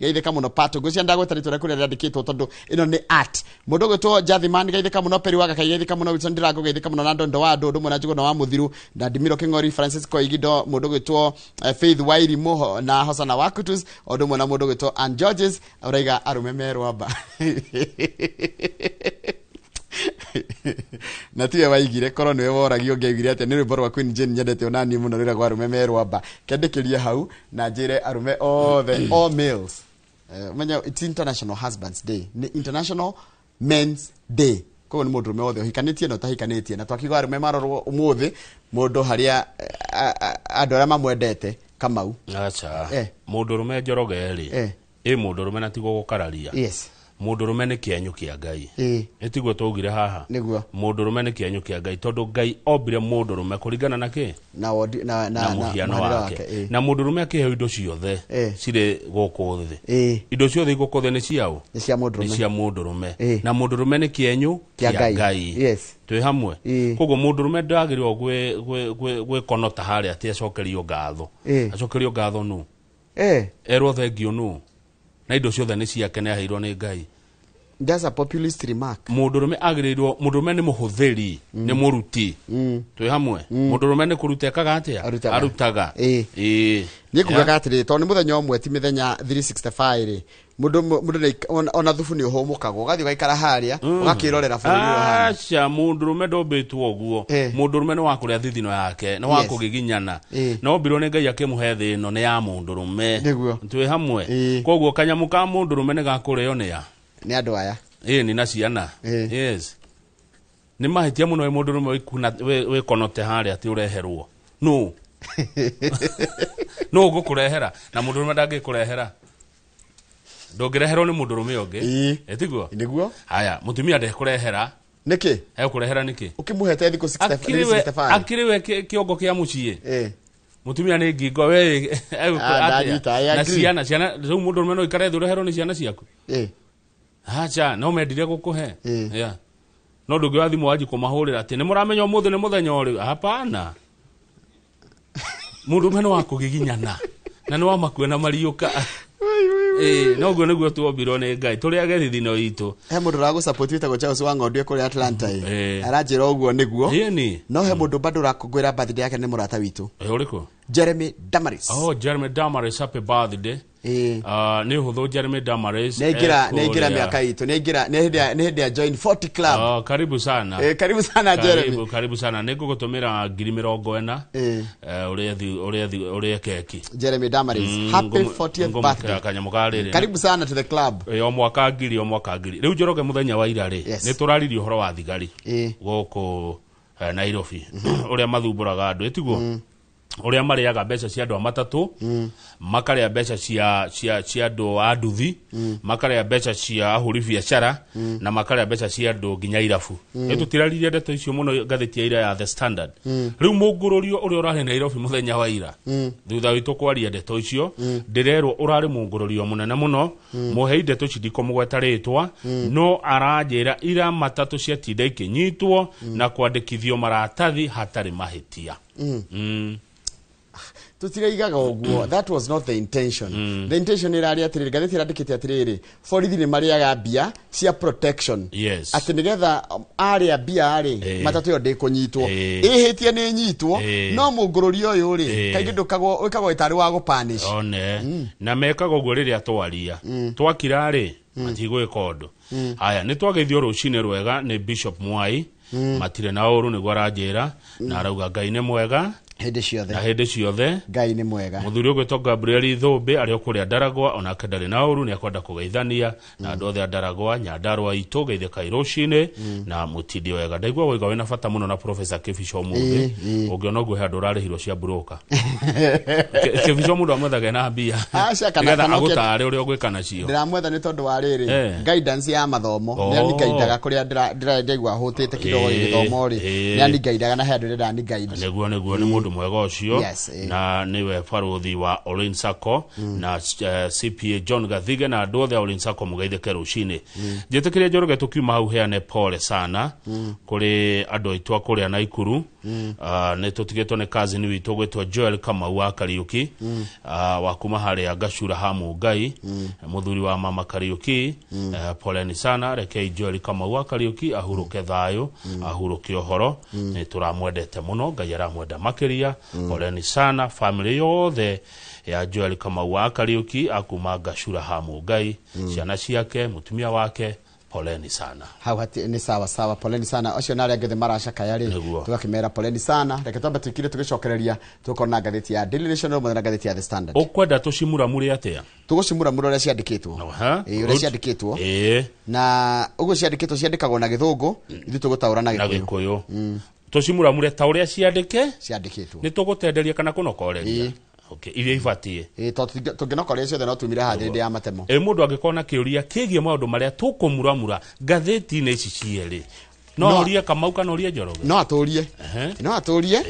geithĩka mũno Pato, ngwĩciria ndagweta rĩtwa rĩaku rĩrĩa rĩandĩkĩtwo tondũ ĩno nĩ art. Mũndũ ũgwĩtwo Jathiman geithĩka mũno, Peri Wagaka geithĩka mũno, Wilson Ndirango geithĩka mũno, na Ndondo wa Andũ ũndũ ũmwe na Njũgũna wa Mũthiru na Ndimiro Kĩng'ori, Francis Koigindo, mũndũ ũgwĩtwo Faith Wairimu na Hosana Wakutus, ũndũ ũmwe na mũndũ ũgwĩtwo Ann Georges, ũraiga arũme me rwamba. Na tiwe waigire korwo niwe woragio ũngĩaiguire atĩa. Nĩ rwĩmbo rwa Queen Jane nyendete ona niĩ mũno rwĩragwo arũme me rwamba. Kendĩkĩrie hau na njĩre arũme othe, all males, menya it's International Husbands Day, nĩ International Men's Day, koguo nĩ mũndũrũme wothe ũhikanĩtie na ũtahikanĩtie. Na twakiuga arũme marorwo ũmũthĩ mũndũ harĩa andũ arĩa mamwendete Kamau. Aca. Mũndũrũme Njoroge rĩ, ĩ mũndũrũme na tiguo gũkararia. Yes. Mũndũrũme nĩ kĩenyũ kĩa Ngai. Ĩĩ. Ĩtiguo twaugire haha? Nĩguo. Mũndũrũme nĩ kĩenyũ kĩa Ngai tondũ Ngai ombire mũndũrũme kũringana na kĩ? Na wondi na na mũhiano mũhianĩre wake. Ĩĩ. Na mũndũrũme akĩheo indo ciothe cirĩ gũkũ thĩ. Ĩĩ. Indo ciothe igũkũ thĩ nĩ ciaũ? Nĩ cia mũndũrũme. Nĩ cia mũndũrũme. Ĩĩ. Na mũndũrũme nĩ kĩenyũ Kĩa kĩa Ngai. Ngai. Yes. Twĩ hamwe? Ĩĩ. Koguo mũndũrũme ndagĩrĩirwo gwĩkonota harĩa atĩ acokerio ngatho. Ĩĩ. Acokerio ngatho nũ? Eh. Erwo thengio nũ? Na indo ciothe nĩ ciake, nĩ aheirwo nĩ Ngai. That's a populist remark. Mũndũrũme agĩrĩirwo, mũndũrũme nĩ mũhũthĩri, nĩ mũruti. Twĩ hamwe? Mũndũrũme nĩ kũruta ekaga atĩa? Arutaga. Arutaga. Ĩĩ. Niĩ kugaga atĩrĩrĩ, tondũ nĩ mũthenya ũmwe, ti mĩthenya 365 rĩ, mũndũ ona thubu nĩ ũhũmũkagwo, ũgathiĩ ũgaikara harĩa ũgakĩrorera bũrũri ũrĩa ũhana. Aca, mũndũrũme ndombĩtwo ũguo. Mũndũrũme nĩ wa kũrĩa thithino yake, nĩ wa Yes. kũgiginyana. Ĩĩ. Na ombirwo nĩ Ngai akĩmũhe thĩ ĩno nĩ ya mũndũrũme. Nĩguo. Twĩ hamwe? Koguo kanyamũ ka mũndũrũme nĩ gakũrĩo nĩ a? Nĩ andũ aya. Ĩĩ, nĩ na ciana. Yes, nĩ mahĩtia mũno wĩ mũndũrũme wĩkonote harĩa atĩ ũreherwo nũ nũ ũgũkũrehera, na mũndũrũme ndangĩkũrehera, ndũngĩreherwo nĩ mũndũrũme ũngĩ. Ĩtiguo? Nĩguo. Haya, mũtumia ndekũrehera. Nĩkĩ? Egũkũrehera nĩkĩ? Ũkĩmũhete thikũ 65. Akĩrĩ we kĩongo kĩa mũciĩ. Mũtumia nĩ ngingo we egũkũ- Ah, atĩa? ndanyita, I Na agree. ciana rĩu mũndũrũme no ikare thĩ ũreherwo nĩ ciana ciaku? Acha, no mendire gũkũhe. Yeah. No ndũngĩoya thimũ wanji kũmahũrĩra atĩ nĩ mũramenya ũmũthĩ nĩ mũthenya ũrĩ. Hapana, mũndũrũme nĩ wa kũgiginyana na nĩ wa makue na mariũka. Ĩĩ, no ũguo nĩguo tuombirwo nĩ Ngai, tũrĩage thithino itũ. He mũndũ ũragũsupport wĩtagwo Charles wa Ng'ondu kũrĩa Atlanta ĩ. Aranjĩra ũguo nĩguo. Ĩni. No he mũndũ bado ũrakũngũĩra birthday yake, nĩ mũrata witũ. Ĩ, ũrĩkũ? Jeremy Damaris. Oh, Jeremy Damaris, happy birthday. Nĩ ũhũthũ, Jeremy Damaris. Nĩaingĩra nĩaingĩra ekũrĩa- mĩaka itũ, nĩaingĩra, nĩ hĩndĩ ya join 40 club. Oh, karibu sana. Karibu sana, Jeremy. Karibu, karibu sana. Nĩ ngũgũtũmĩra 40,000. Ũrĩe keki. Jeremy Damaris, happy 40th birthday. Kanyamũ ka rĩrĩ. Karibu sana to the club. Ĩ, o mwaka ngiri, o mwaka ngiri. Rĩu Njoroge, mũthenya wa ira rĩ, Yes. nĩ tũraririe ũhoro wa thigari gũkũ Nairobi, ũrĩa mathumbũraga andũ, ĩtiguo? Ũrĩa marĩaga mbeca cia andũ a matatũ, makarĩa mbeca cia andũ a nduthi, makarĩa mbeca cia ahũri biacara, na makarĩa mbeca cia andũ nginya irabu. Ĩ, tũtiraririe ndeto icio mũno ngathĩti ya ira ya The Standard? Rĩu mũngũrũrio ũrĩa ũrarĩ Nairobi mũthenya wa ira, thutha witũ kwaria ndeto icio, ndĩrerwo ũrarĩ mũngũrũrio mũnene mũno. Mũhei ndeto ici, ndikũmũgweta rĩtwa, no aranjĩra ira matatũ ciatinda ikĩnyitwo na kwandĩkithio maratathi hatarĩ mahĩtia. Tutiraigaga ũguo, that was not the intention. The intention ĩrarĩ atĩrĩrĩ, ngathĩti ĩrandĩkĩte atĩrĩrĩ, borithi nĩ marĩaga mbia cia protection, atĩ nĩgetha arĩa mbia rĩ, matatũ ĩyo ndĩkũnyitwo. Ĩhĩtie nĩ ĩnyitwo. No mũngũrũri ũyũ rĩ, kaingĩ ndũkagwo wĩkagwo ĩtarĩ wa gũpanish. One na mekaga ũguo rĩrĩa twaria, twakira rĩ, matigwĩka ũndũ. Haya, nĩ twageithio rũcinĩ rwega nĩ Bishop Mwai. Matirĩ na ũru, nĩguo aranjĩra, na arauga Ngai nĩ mwega hĩndĩ ciothe. Na hĩndĩ ciothe Ngai nĩ mwega. Mũthuri ũgwĩtwo Gabriel Thũmbĩ arĩ o kũrĩa Ndaragwa, onake ndarĩ na ũru, nĩ akwenda kũgeithania na andũ othe a Ndaragwa, Nyandarũa itũ. Geithĩkai rũcinĩ na mũtindie wega. Ndaigua waiga wĩna bata mũno na Professor Kĩbico ũmũthĩ. Ũngĩona ũguo, he andũ ũrarĩhirwo cia broker. Kĩbico mũndũ amwethage na mbia Aca, nĩgetha kana agũtare ũrĩa ũgwĩka nacio. Ndĩramwetha nĩ tondũ wa rĩrĩ, guidance ya mathomo. Nĩ anigaidaga kũrĩa ndĩraigua hũtĩte kidogo gĩthomo rĩ, nĩ anigaidaga na he andũ ndĩrenda aniguide. Nĩguo nĩ mũndũ mwega ũcio. Yes. Na nĩwe barũthi wa Olin Sacco na CPA John Gathige na andũ othe a Olin Sacco, mũgeithĩke rũcinĩ. Njĩtĩkĩrie Njoroge, tũkiuma hau heane pole sana kũrĩ andũ aitũ a kũrĩa Naikuru. Nĩ tũtigĩtwo nĩ cousin witũ gwĩtwo Joel Kamau wa Kariũki, wa kuma harĩa Gacura ha Mũngai, mũthuri wa mama Kariũki. Poleni sana. Rekei Joel Kamau wa Kariũki ahurũke thayũ, ahurũke ũhoro. Nĩ tũramwendete mũno, Ngai aramwenda makĩria. Poleni sana family yothe ya Joel Kamau wa Kariũki akuma Gacura ha Mũngai, ciana ciake, mũtumia wake, poleni sana. Hau hati nĩ sawa sawa, poleni sana acio na arĩa angĩ othe maracakaya rĩ. Nĩguo. Tũgakĩmera poleni sana. Reke twambe tũikire, tũgĩcokereria tũkorwo na ngathĩti ya Daily Nation ũmũthĩ na ngathĩti ya The Standard. Ũkwenda tũcimuramure atĩa? Tũgũcimuramura ũrĩa ciandĩkĩtwo. Ha? Ĩĩ, ũrĩa Good. ciandĩkĩtwo. Na ũguo ciandĩkĩtwo, ciandĩkagwo na Gĩthũngũ, ithuĩ tũgũtaũra na Na Gĩkũyũ. Gĩkũyũ. Tũcimuramure ta ũrĩa ciandĩke ciandĩkĩtwo. Nĩ tũgũtenderia kana kũnokoreria. Okay, iria ibatiĩ. Ĩ tondũ tũngĩnokoria ciothe no tumire haha hĩndĩ ya matemo. Ĩ mũndũ angĩkorwo na kĩũria kĩgiĩ maũndũ marĩa tũkũmuramura ngathĩti-inĩ ici cierĩ, no orie Kamau kana orie Njoroge? No atũrie, no atũrie,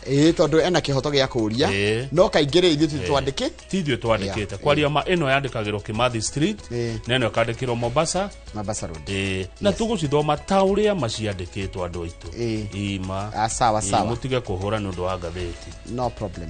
ĩ tondũ ena kĩhoto gĩa kũria, no kaingĩ rĩ ithuĩ twandĩkĩ ti ithuĩ twandĩkĩte. Kwaria ma, ĩno yandĩkagĩrwo Kimathi Street na ĩno ĩkandĩkĩrwo Mombasa Mombasa Road. Na tũgũcithoma ta ũrĩa maciandĩkĩtwo, andũ aitũ. Ima. Sawa sawa. Mũtige kũhũra nĩ ũndũ wa ngathĩti. No problem.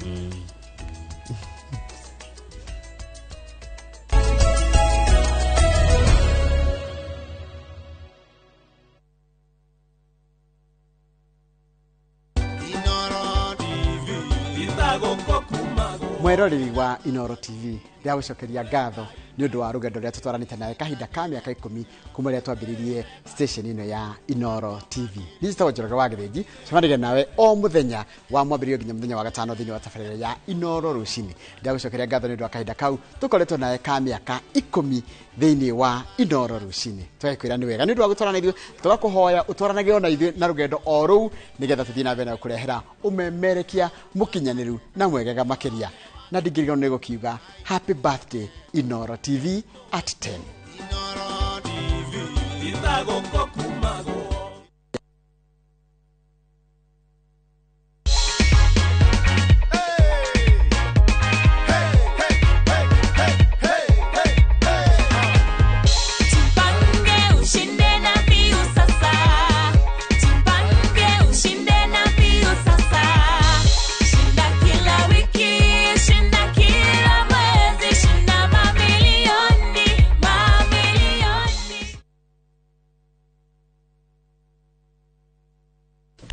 Mweroreri wa Inoro TV, ndĩragũcokeria ngatho nĩ ũndũ wa rũgendo rũrĩa tũtwaranĩte nawe kahinda ka mĩaka 10 kuma rĩrĩa twambĩrĩirie station ĩno ya Inoro TV. Niĩ njĩtagwo Njoroge wa Gĩthĩnji, cemanagia nawe o mũthenya wa mwambĩrĩrio nginya mũthenya wa gatano thĩinĩ wa tabarĩra ya Inoro rũcinĩ. Ndĩragũcokeria ngatho nĩ ũndũ wa kahinda kau tũkoretwo nawe ka mĩaka 10 thĩinĩ wa Inoro rũcinĩ. Tũgakwĩra nĩ wega nĩ ũndũ wa gũtwarana ithuĩ, tũgakũhoya ũtwaranage ona ithuĩ na rũgendo o rũu nĩgetha tũthiĩ na mbere na gũkũrehera ũmemerekia mũkinyanĩru na mwegega makĩria. Na ndingĩriganĩrwo nĩ gũkiuga happy birthday Inoro TV at 10. Inoro TV, ithagũkũ kumagwo. Jipange ushinde na mbiu sasa. Jipange ushinde na mbiu sasa. Shinda kila wiki, shinda kila mwezi, shinda mamilioni, mamilioni.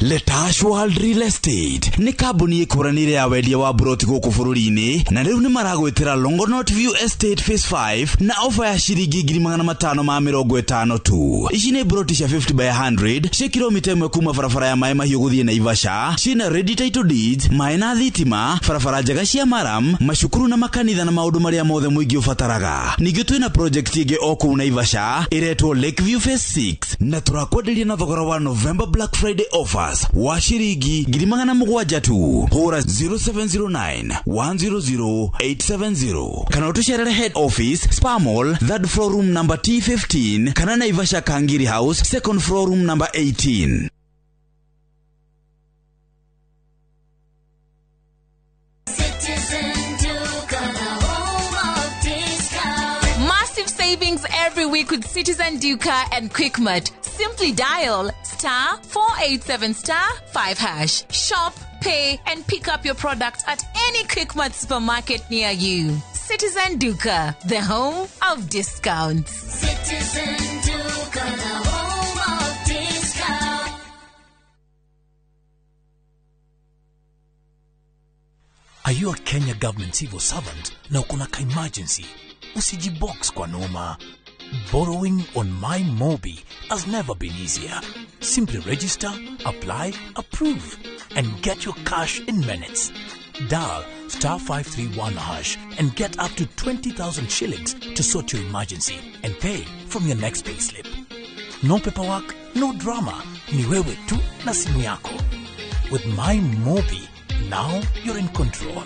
Letash World Real Estate nĩ kambuni ĩkũranĩire ya wendia wa buroti gũkũ bũrũri-inĩ, na rĩu nĩ maragwĩtĩra Longonot View Estate Phase 5 na ofa ya ciringi 550,000 tu. Ici nĩ buroti cia 50 by 100 cia kilomita 1 kuma barabara ya Maĩ Mahiũ gũthiĩ Naivasha, ciĩna ready title deeds, maĩ na thitima, barabara njega cia maram, macukuru na makanitha na maũndũ marĩa mothe mũingĩ ũbataraga. Ningĩ twĩna project ĩngĩ o kũu Naivasha ĩretwo Lakeview Phase 6 na tũrakwenderia na thogora wa November Black Friday offers wa ciringi 700,000 tu. Hũra 0709 100 870 kana ũtũcerere head office, Spa Mall, third floor room number T15 kana Naivasha Kangiri House, second floor room number 18. Citizen Duka, the home of discount. Massive savings every week with Citizen Duka and Quickmart. Simply dial *487*5#. Shop, pay, and pick up your product at any Quickmart supermarket near you. Citizen Duka, the home of discounts. Citizen Duka, the home of discount. Are you a Kenya government civil servant na uko na ka emergency? Usijibox kwa noma. Borrowing on MyMobi has never been easier. Simply register, apply, approve, and get your cash in minutes. Dial *531# and get up to 20,000 shillings to sort your emergency and pay from your next payslip. No paperwork, no drama. Ni wewe tu na simu yako. With MyMobi, now you're in control.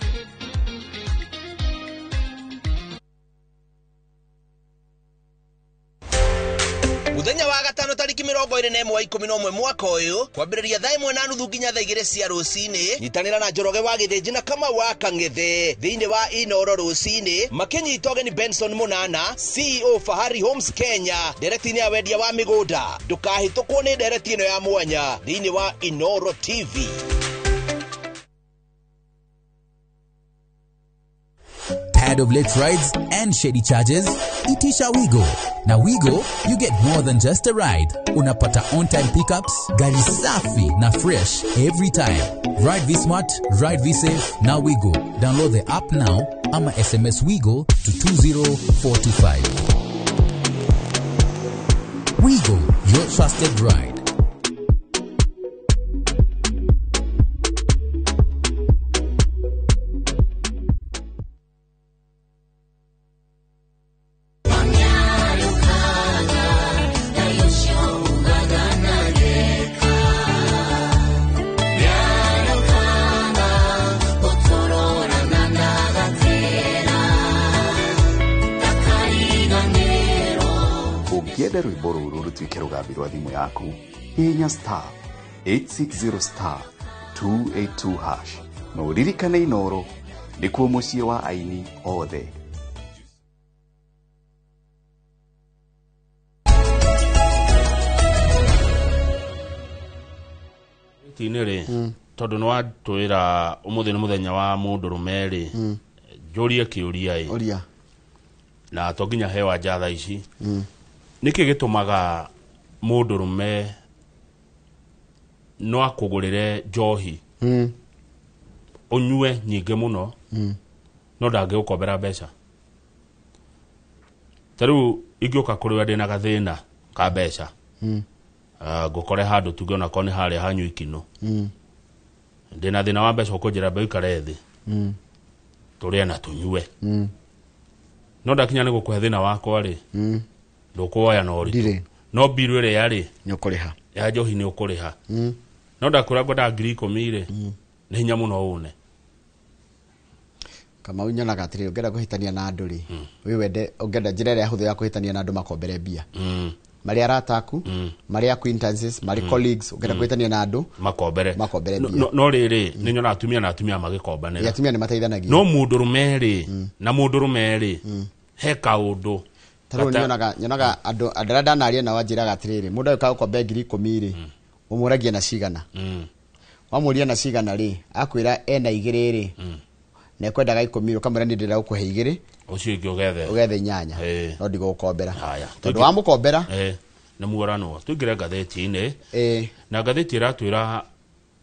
Muthenya wa gatano tariki 21 wa 11 mwaka ũyũ kwambĩrĩria thaa 1:30 nginya thaa 2 cia rũcinĩ, nyitanĩra na Njoroge wa Gĩthĩnji na Kamau wa Kang'ethe thĩinĩ wa Inoro rũcinĩ makĩnyita ũgeni Benson Mũnana, CEO Fahari Homes Kenya, ndereti-inĩ ya wendia wa mĩgũnda. Ndũkahĩtũkwo nĩ ndereti ĩno ya mwanya thĩinĩ wa Inoro TV. Tired of late rides and shady charges? Itisha Wigo. Na Wigo, you get more than just a ride. Unapata on-time pickups, gari safi na fresh every time. Ride V-Smart, ride V-Safe, na Wigo. Download the app now ama SMS Wigo to 20425. Wigo, your trusted ride. Ũngĩenda rwĩmbo rũrũ rũtuĩke rũgambi rwa thimũ yaku, hihinya star 860 star 282 hash na ũririkane Inoro nĩkuo mũciĩ wa aini othe. Tinĩ rĩ, tondũ nĩ watwĩra ũmũthĩ nĩ mũthenya wa mũndũrũme rĩ, njũrie kĩũria ĩ. Ũria. Na to nginya hewa nja thaa ici. Nĩkĩ gĩtũmaga mũndũrũme no akũgũrĩre njohi ũnyue nyingĩ mũno no ndangĩgũkombera mbeca? Ta rĩu ingĩũka kũrĩ we ndĩna gathĩna ka mbeca, ngũkore handũ tuge onakorwo nĩ harĩa hanyu Ikinũ, ndĩna thĩna wa mbeca, ũkũnjĩra mbe ũikare thĩ tũrĩe na tũnyue, no ndakinya nĩ gũkũhe thĩna wakwa rĩ, ndũkuoya na ũritũ, no mbiru ĩrĩa rĩ nĩ ũkũrĩha ya njohi nĩ ũkũrĩha. No ndakwĩra ngwendaga 10,000 rĩ, nĩ hinya mũno ũne. Kamau, nyonaga atĩrĩrĩ, ũngĩenda kũhĩtania na andũ rĩ, wĩ wende ũngĩenda njĩra ĩrĩa hũthũ ya kũhĩtania na andũ makombere mbia, marĩ arata aku, marĩ acquaintances, marĩ colleagues, ũngĩenda kũhĩtania na andũ makombere makombere No- mbia. No rĩrĩ, nĩ nyonaga atumia na atumia magĩkombanĩra. Atumia nĩ mateithanagia. No mũndũrũme rĩ, na mũndũrũme rĩ, he kaũndũ Ta rĩu nyonaga andũ arĩa ndanaria nao anjĩraga atĩrĩrĩ, mũndũ agĩũka gũkombe 10,000 rĩ, ũmũragia na cigana. Wamũria na cigana rĩ, akwĩra ena 2 rĩ, na ekwendaga 10, ũkamwĩra niĩ ndĩrenda gũkũhe 2, ũcio ũngĩ ũgethe ũgethe 8, no ndigũgũkombera, tondũ wamũkombera nĩ muoranwo. Tũingĩre ngathĩti-inĩ, na ngathĩti ĩratwĩra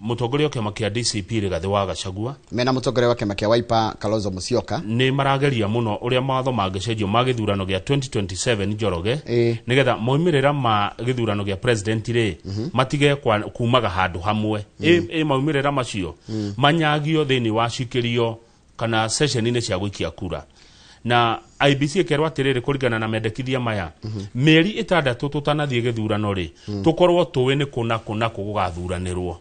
mũtongoria wa kĩama kĩa DCP Rigathĩ wa Gachagua mena mũtongoria wa kĩama kĩa Wiper Kalonzo Musyoka nĩ marageria mũno ũrĩa mawatho mangĩcenjio ma gĩthurano gĩa 2027, Njoroge, nĩgetha maumĩrĩra ma gĩthurano gĩa president rĩ, matige kumaga handũ hamwe. Ĩ maumĩrĩra macio manyagio thĩinĩ wa cikĩrio kana session-inĩ cia gũikia kura, na IBC ĩkerwo atĩrĩrĩ, kũringana na mendekithia maya, mĩeri 6 tũtanathiĩ gĩthurano rĩ, tũkorwo tũĩ nĩ kũ na kũ na kũ gũgathuranĩrwo,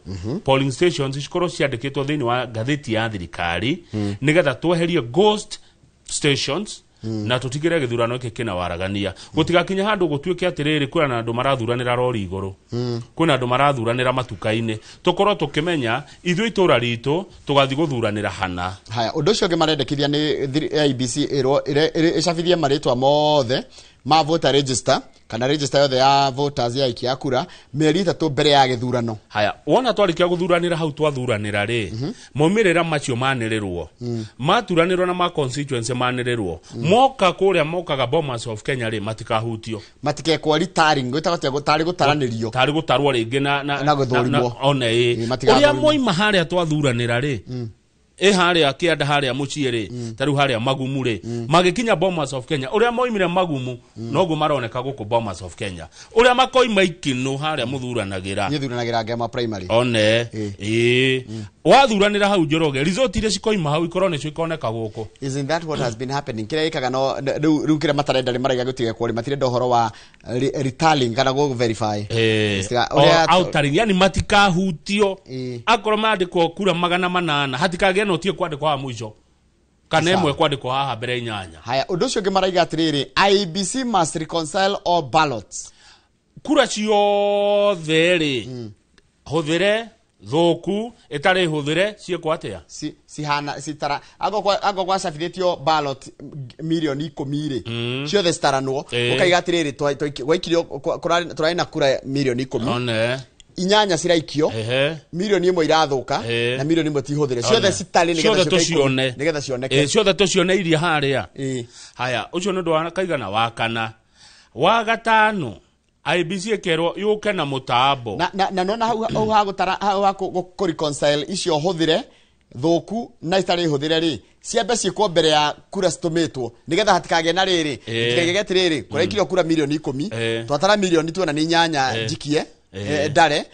polling stations cikorwo ciandĩkĩtwo thĩinĩ wa ngathĩti ya thirikari, nĩgetha tweherie ghost stations na tũtigĩre gĩthurano gĩkĩ kĩna waragania, gũtigakinya handũ gũtuĩke atĩrĩrĩ, kwĩna andũ marathuranĩra rori igũrũ, kwĩna andũ marathuranĩra matuka-inĩ. Tũkorwo tũkĩmenya ithuĩ itũra ritũ tũgathiĩ gũthuranĩra hana. Haya, ũndũ ũcio ũngĩ marendekithia nĩ IEBC ĩrwo ĩcabithie marĩtwa mothe ma voter register kana register yothe ya voters ya aikia a kura mĩeri 3 mbere ya gĩthurano. Haya, wona twarĩkia gũthuranĩra hau twathuranĩra rĩ, maumĩrĩra macio manĩrĩrwo, maturanĩrwo na ma constituency manĩrĩrwo, moka kũrĩa mokaga Bomas of Kenya rĩ, matikahutio. Matikekwo retiring, gwĩtagwo atĩa, tarĩ gũtaranĩrio, tarĩ gũtarwo rĩngĩ na na gũthũrimwo. One ĩ ũrĩa Matigathũrimwo. moima harĩa twathuranĩra rĩ, ĩ harĩa kĩanda harĩa mũciĩ rĩ, ta rĩu harĩa Magumu rĩ, magĩkinya Bomas of Kenya, ũrĩa moimire Magumu noguo maroneka gũkũ Bomas of Kenya, ũrĩa makoima Ikinũ harĩa mũthuranagĩra. Niĩ thuranagĩra Ngema primary. One ĩ wathuranĩra hau, Njoroge, result iria cikoima hau ikorwo nĩcio ikoneka gũkũ. Isn't that what has been happening? Kĩrĩa gĩkaga no rĩu kĩrĩa matarenda rĩ, maraiga gũtigekwo rĩ, matirenda ũhoro wa retallying kana gũ verify. Outering, yani matikahutio. Akorwo mandĩkwo kura 800, hatikagĩa na ũtige kwandĩkwo haha mũico kana Sawa. ĩmwe kwandĩkwo haha mbere 8. Haya, ũndũ ũcio ũngĩ maraiga atĩrĩrĩ, IEBC must reconcile all ballots. Kura ciothe rĩ, hũthĩre, thũku, ĩtarĩ hũthĩre, ciĩkwo atĩa? Cihana citara ango gwacabithĩtio ballot 10,000,000 rĩ, ciothe citaranwo, ũkaiga atĩrĩrĩ, gwaikirio tũrarĩ na kura 10,000,000, one 8 ciraikio, 1,000,000 irathũka, na 1,000,000 ti hũthĩre, ciothe citarĩ nĩgetha ciothe ciũke 10, tũcione. nĩgetha cioneke. Ciothe tũcione iria harĩa. Haya, ũcio nĩ ũndũ wa kaigana wa kana. Wa gatano, IBC ĩkerwo yũke na mũtambo na nona hau ha gũtara, hau ha kũ reconcile icio hũthĩre, thũku na itarĩ hũthĩre rĩ, ciambe ciĩkwo mbere ya kura citũmĩtwo, nĩgetha hatikagĩe na rĩrĩ, hatikagĩe atĩrĩrĩ, kũraikĩrio kura 10,000,000, twatara milioni tuona nĩ 8 njikie, ndare,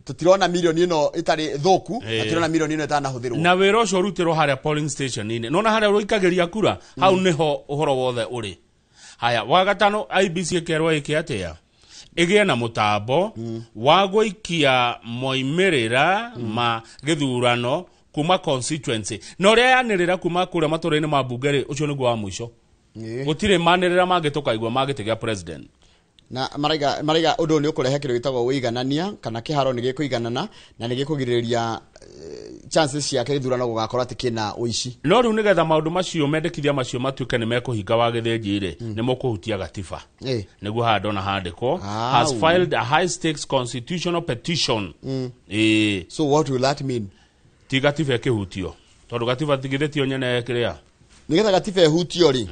tũtirona milioni ĩno ĩtarĩ thũku, na tũtirona milioni ĩno ĩtanahũthĩrwo. Na wĩra ũcio ũrutĩrwo harĩa polling station-inĩ, nona harĩa ũikagĩria kura, hau nĩho ũhoro wothe ũrĩ. Haya, wa gatano, IBC ĩkerwo ĩke atĩa? Ĩgĩe na mũtambo wa gũikia moimĩrĩra ma gĩthurano kuma constituency, na ũrĩa yanĩrĩra kuma kũrĩa matũra-inĩ ma mbunge rĩ, ũcio nĩguo wa mũico. Gũtirĩ manĩrĩra mangĩ tũkaigua ma gĩtĩ gĩa president. Na maraiga ũndũ ũyũ nĩ ũkũrehe kĩndũ gĩtagwo ũiganania kana kĩharo nĩ gĩkũiganana na nĩ gĩkũgirĩrĩria chances ciake gĩthurano gũgakorwo atĩ kĩna ũici. No rĩu nĩgetha maũndũ macio mendekithia macio matuĩke nĩ mekũhinga wa gĩthĩnji rĩ, nĩ mũkũhutia gatiba. Nĩguo haha ndona handĩkwo has filed a high stakes constitutional petition. So what will that mean? Ti gatiba ĩkĩhutio tondũ gatiba tigithĩtio nyene kĩrĩa nĩgetha gatiba ĩhutio rĩ,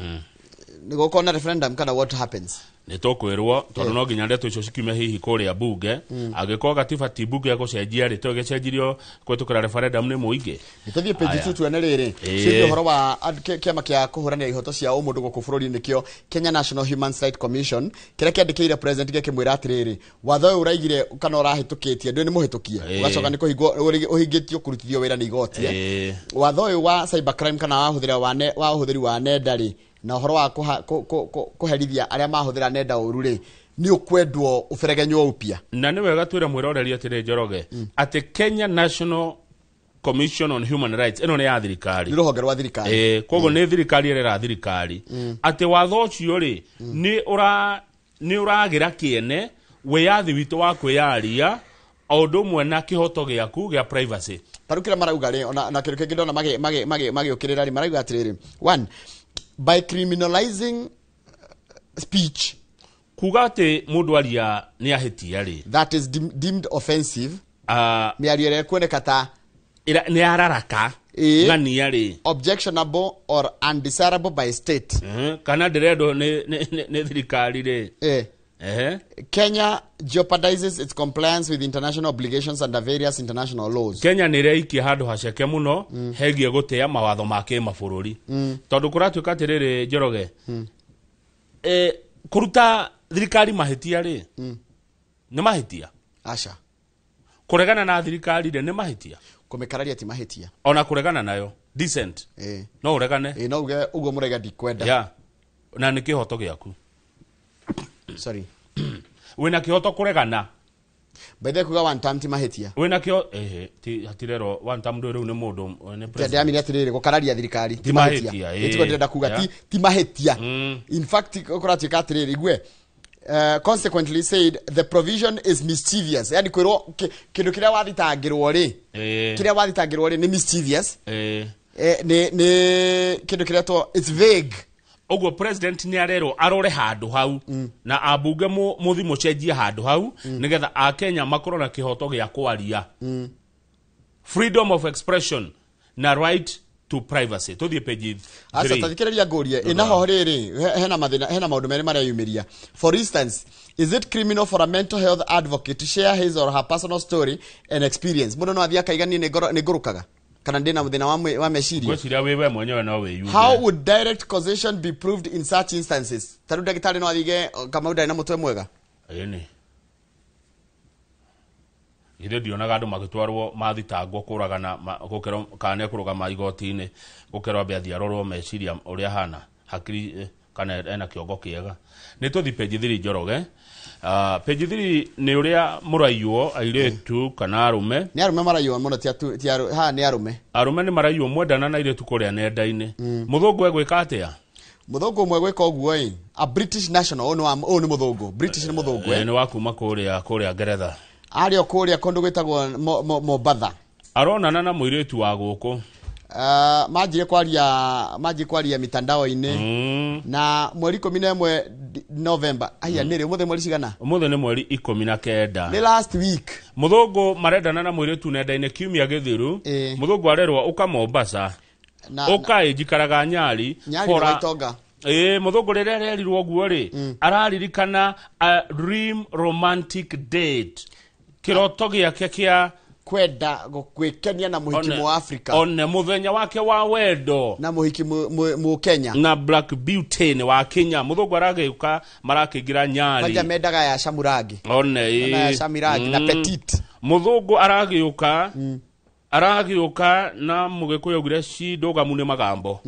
nĩ gũkorwo na referendum kana what happens? Nĩ tũkwĩrwo tondũ no nginya ndeto icio cikiume hihi kũrĩa bunge. Angĩkorwo gatiba ti bunge gũcenjia rĩ, to gĩcenjirio kũhĩtũkĩra referendum nĩ mũingĩ. Nĩtũthiĩ page Aya. 2 tuone rĩrĩ ciĩgiĩ ũhoro wa kĩama kĩa kũhũranĩra ihoto cia ũmũndũ gũkũ bũrũri-inĩ kĩo Kenya National Human Rights Commission kĩrĩa kĩandĩkĩire president gĩkĩmwĩra atĩrĩrĩ, watho ũyũ ũraigire kana ũrahĩtũkĩtie ndũĩ nĩ mũhĩtũkie, ũgacoka nĩ kũhingwo ũhingĩtio kũrutithio wĩra nĩ igoti. Watho ũyũ wa cyber crime kana wa ũhũthĩri wa nenda rĩ, na ũhoro wa kũherithia arĩa mahũthĩra nenda ũru rĩ, nĩ ũkwendwo ũberegenywo upya. Na nĩ wega twĩre mwĩroreri atĩrĩ Njoroge atĩ Kenya National Commission on Human Rights ĩno nĩ ya thirikari, nĩ rũhonge rwa thirikari. Koguo nĩ thirikari ĩrera thirikari atĩ watho ũcio rĩ nĩ ũragĩra kĩene wĩyathi witũ wa kwĩyaria o ũndũ ũmwe na kĩhoto gĩaku gĩa privacy. Tarĩu kĩrĩa marauga rĩ, ona na kĩndũ kĩngĩ ndona magĩũkĩrĩra rĩ, marauga atĩrĩrĩ, one, by criminalizing speech, kuga atĩ mũndũ aria nĩ ahĩtia rĩ, that is deemed offensive, mĩario ĩrĩa ĩkuoneka ta nĩ araraka ng'ania rĩ, objectionable or undesirable by state, kana ndĩrendwo nĩ thirikari rĩ. Kenya jeopardizes its compliance with international obligations under various international laws. Kenya nĩ ĩreikia handũ haceke mũno hegie gũtĩa mawatho ma kĩmabũrũri tondũ kũratuĩka atĩrĩrĩ Njoroge, kũruta thirikari mahĩtia rĩ nĩ mahĩtia? Aca. Kũregana na thirikari rĩ nĩ mahĩtia? Kũmĩkararia ti mahĩtia. Ona kũregana nayo decent no ũregane. No uge ũguo mũraiga ndikwenda. Yeah. Na nĩ kĩhoto gĩaku. Sorry. Wĩna kĩhoto kũregana. By the way, kuga one time ti mahĩtia. Wĩna kĩho ti hatirerwo one time rĩu nĩ mũndũ nĩ president. Ndĩramenya atĩrĩrĩ, gũkararia thirikari ti mahĩtia. Ĩtiguo ndĩrenda kuga ti mahĩtia. In fact kũratuĩka atĩrĩrĩ, igue consequently said the provision is mischievous. Yani kwĩrwo kĩndũ kĩrĩa wathitangĩrwo rĩ, kĩrĩa wathitangĩrwo rĩ nĩ mischievous. Nĩ kĩndũ kĩrĩa to it's vague. Ũguo president nĩ arerwo arore handũ hau na ambunge mũthi mũcenjie handũ hau nĩgetha akenya makorwo na kĩhoto gĩa kwaria, freedom of expression na right to privacy. Tũthiĩ page 3. Aca tathikĩrĩria ngũrie ĩna ho rĩrĩ, hena mathĩna, hena maũndũ merĩ mareyumĩria. For instance, is it criminal for a mental health advocate to share his or her personal story and experience? Mũndũ no athiĩ akaiga niĩ nĩ ngũrũkaga kana ndĩna mũthĩna wa meciria. Ngwĩciria wĩ we mwenyewe no wĩyuge. How would direct causation be proved in such instances? Ta rĩu ndagĩtarĩ no athige Kamau ndarĩ na mũtwe mwega. Ĩni. Githĩ ndionaga andũ magĩtwarwo mathitangwo kũragana gũkerwo kana nĩekũrũgama igoti-inĩ gũkerwo ambe athiĩ arorwo meciria ũrĩa ahana hakiri kana ena kĩongo kĩega. Nĩ tũthiĩ page 3 Njoroge. Page 3 nĩ ũrĩa mũraiywo airĩtu kana arũme. Nĩ arũme maraiywo mũno, ti haha nĩ arũme. Arũme nĩ maraiywo mwendana na airĩtu kũrĩa nenda-inĩ. Mũthũngũ egwĩka atĩa? Mũthũngũ ũmwe gwĩka ũguo ĩ, a British national, ũyũ nĩ mũthũngũ, British nĩ mũthũngũ. Nĩ wa kuma kũrĩa Ngeretha. Arĩ o kũrĩa kũndũ gwĩtagwo Mombatha. Aronana na mũirĩtu wa gũkũ. Manjire kwaria mitandao-inĩ na mweri 11 November. Aya nĩ rĩ ũmũthĩ mweri cigana? Ũmũthĩ nĩ mweri 19. Nĩ last week. Mũthũngũ marendana na mũirĩtu nenda-inĩ kiumia gĩthiru. Mũthũngũ arerwo ũka Mombasa. Ũka ĩ njikaraga Nyali. Nyali na Waitonga. Mũthũngũ rĩrĩa arerirwo ũguo rĩ, araririkana a dream romantic date. Kĩroto gĩake kĩa kwenda gwĩkenia na mũhiki mũ Africa. One mũthenya wake wa wendo na mũhiki mũ Kenya na Black Beauty ni wa Kenya. Mũthũngũ aragĩũka marakĩingĩra Nyali. Kwanja mendaga ya Shamurangi. One na ya Shamirangi na Petit. Mũthũngũ aragĩũka aragĩũka na mũgĩkũyũ augire ci ndũgamu nĩ magambo.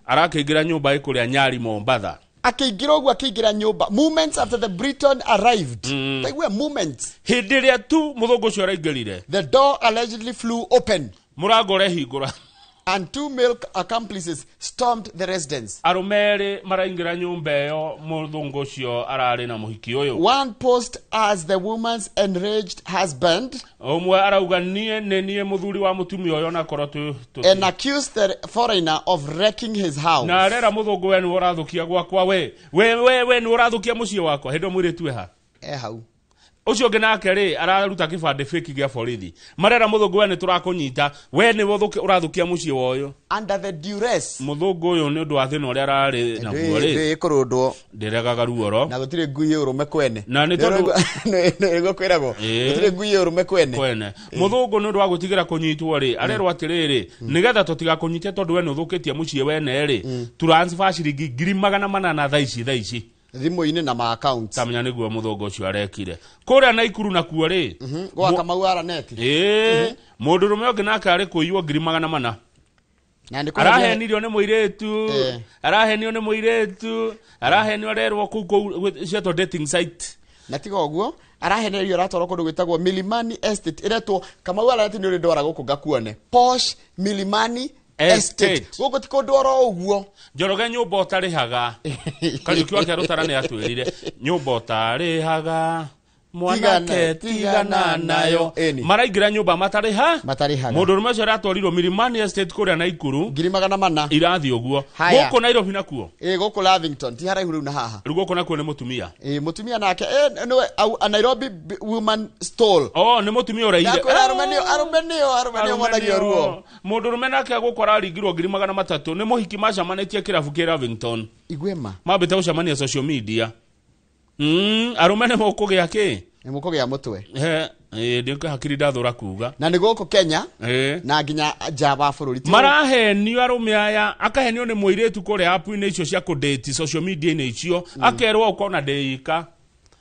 Arakĩingĩra nyũmba ĩkũrĩa Nyali Mombatha. Akĩingĩra ũguo akĩingĩra nyũmba moments after the Briton arrived. They were moments. Hĩndĩ ĩrĩa tu mũthũngũ ũcio araingĩrire, the door allegedly flew open. Mũrango ũrehingũra. And two male accomplices stormed the residence. Arũme erĩ maraingĩra nyũmba ĩyo mũthũngũ ũcio ararĩ na mũhiki ũyũ. One posed as the woman's enraged husband. Ũmwe arauga niĩ nĩ niĩ mũthuri wa mũtumia ũyũ onakorwo tũ And accused the foreigner of wrecking his house. Na arera mũthũngũ we nĩwe ũrathũkia gwakwa we we we we nĩwe ũrathũkia mũciĩ wakwa hĩndĩ ĩyo mũirĩtu eha e hau. Ũcio ũngĩ nake rĩ araruta kĩbandĩ fake gĩa borithi marera mũthũngũ we nĩ tũrakũnyita we nĩwe ũrathũkia mũciĩ wa ũyũ. Under the duress. Mũthũngũ ũyũ nĩ ũndũ wa thĩna ũrĩa ararĩ naguo rĩ ndĩ kũrũndwo ndĩregaga ruoro na gũtirĩ ngui ĩ ũrũme kwene na nĩ tondũ nĩguo kwĩragwo gũtirĩ ngui ĩ ũrũme kwene kwene. Mũthũngũ nĩ ũndũ wa gwĩtigĩra kũnyitwo rĩ arerwo atĩrĩrĩ nĩgetha tũtigakũnyite tondũ we nĩ ũthũkĩtie mũciĩ wene rĩ transfer ciringi 400,000 thaa ici thimũ-inĩ na ma accounts. Tamenya nĩguo mũthũngũ ũcio arekire kũrĩa Naikuru nakuo rĩ gwa Kamau Araneti. Ĩĩ mũndũrũme ũngĩ nake arĩ kũiywo 400,000. Arahenirio nĩ mũirĩtu arahenio nĩ mũirĩtu arahenio arerwo kũu kũu cietwo dating site. Na tiga ũguo arahenerio aratwarwo kũndũ gwĩtagwo Milimani Estate ĩretwo Kamau Araneti nĩ ũrĩ ndwara gũkũ ngakuone Posh Milimani Estate. Gũkũ ti kũndũ oro ũguo. Njoroge nyũmba ũtarĩhaga Kariũki wake Rũtara nĩ atwĩrire nyũmba ũtarĩhaga mwanake tigana nayo. Maraingĩra nyũmba matarĩha matarĩhaga. Mũndũrũme ũcio aratwarirwo Milimani Estate kũrĩa Naikuru 400,000 irathiĩ ũguo. Gũkũ Nairobi nakuo ĩ gũkũ Lavington ti haraihu rĩu na haha. Rĩu gũkũ nakuo nĩ mũtumia. Ĩ mũtumia nake nĩwe a Nairobi woman stole. Oh nĩ mũtumia ũraire. Ndakwĩra arũme nĩo arũme nĩo arũme nĩo monagio ruo. Mũndũrũme nake gũkũ araringirwo 300,000 nĩ mũhiki macamanĩtie kĩrabu kĩ Lavington. Igwema mambĩte gũcemania social media. Arũme nĩ mũkũgĩa kĩ? Nĩ mũkũgĩa mũtwe. Ndĩ hakiri ndathũra kuga. Na nĩ gũkũ Kenya na nginya nja wa bũrũri. Marahenio arũme aya akahenio nĩ mũirĩtu kũrĩa app-inĩ icio cia kũdate social media-inĩ icio akerwo ũkona ndĩika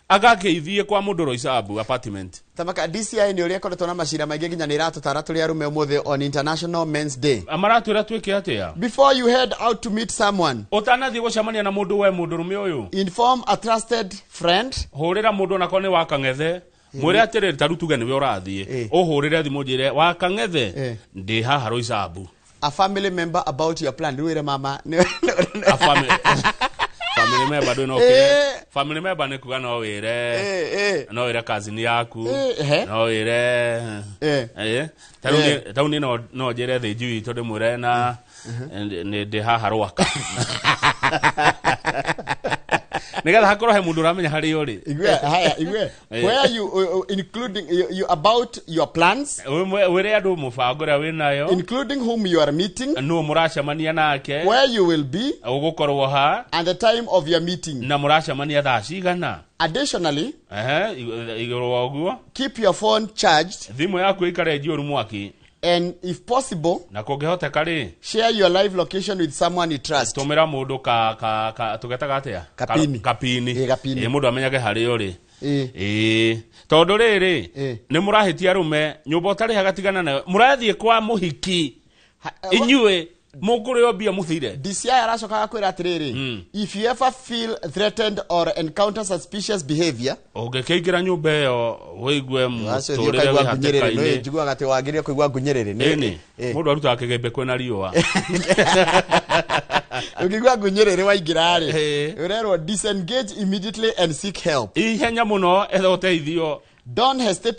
agakĩithiĩ kwa mũndũ Roysambu apartment. Tamaka DCI nĩ ũrĩa ĩkoretwo na macira maingĩ nginya nĩ ĩratũtara tũrĩ arũme ũmũthĩ on International Men's Day. Maratwĩra twĩke atĩa? Before you head out to meet someone. Ũtanathiĩ gũcemania na mũndũ we mũndũrũme ũyũ. Inform a trusted friend. Hũrĩra mũndũ onakorwo nĩ wa Kang'ethe. Mwĩre atĩrĩrĩ ta rĩu tuge nĩwe ũrathiĩ. Ũhũrĩre thimũ njĩre wa Kang'ethe ndĩ haha Roysambu. A family member about your plan. Rĩu ĩre mama. A family family member ndå no kire family member nĩ kuga no wĩre no wĩre cousin yaku no wĩre ta rĩu niĩ no njĩre thĩnji witũ ndĩmwĩre na nĩ ndĩ haha Rwaka nĩgetha hakorwo he mũndũ ũramenya harĩa ũrĩ. Igwe haya igwe where you including you about your plans wĩre andũ mũbango ũrĩa wĩnayo including whom you are meeting nũ mũracemania nake where you will be ũgũkorwo ha and the time of your meeting na mũracemania thaa cigana. Additionally igũrũ wa ũguo keep your phone charged thimũ yaku ĩikare njiyũru mwaki and if possible na kũngĩhoteka rĩ share your live location with someone you trust. Tũmĩra mũndũ ka tũgetaga atĩa kapini kapini kapini mũndũ amenyage harĩa ũrĩ. Tondũ rĩrĩ nĩ mũrahĩtia arũme nyũmba ũtarĩhaga tigana nayo mũrathiĩ kwa mũhiki inyuĩ mũkũrĩo mbia mũthire. DCI aracokaga kwĩra atĩrĩrĩ if you ever feel threatened or encounter suspicious behavior ũngĩkĩingĩra nyũmba ĩyo wĩigue mũtũrĩre wĩ hatĩka-inĩ. Njiguaga atĩ wagĩrĩire kũigua ngunyĩrĩrĩ. Ĩni mũndũ arutaga kĩgembe kwĩna riũa. Ũkĩigua ngunyĩrĩrĩ waingĩra rĩ ũrerwo disengage immediately and seek help. Ihenya mũno etha ũteithio. Don't hesitate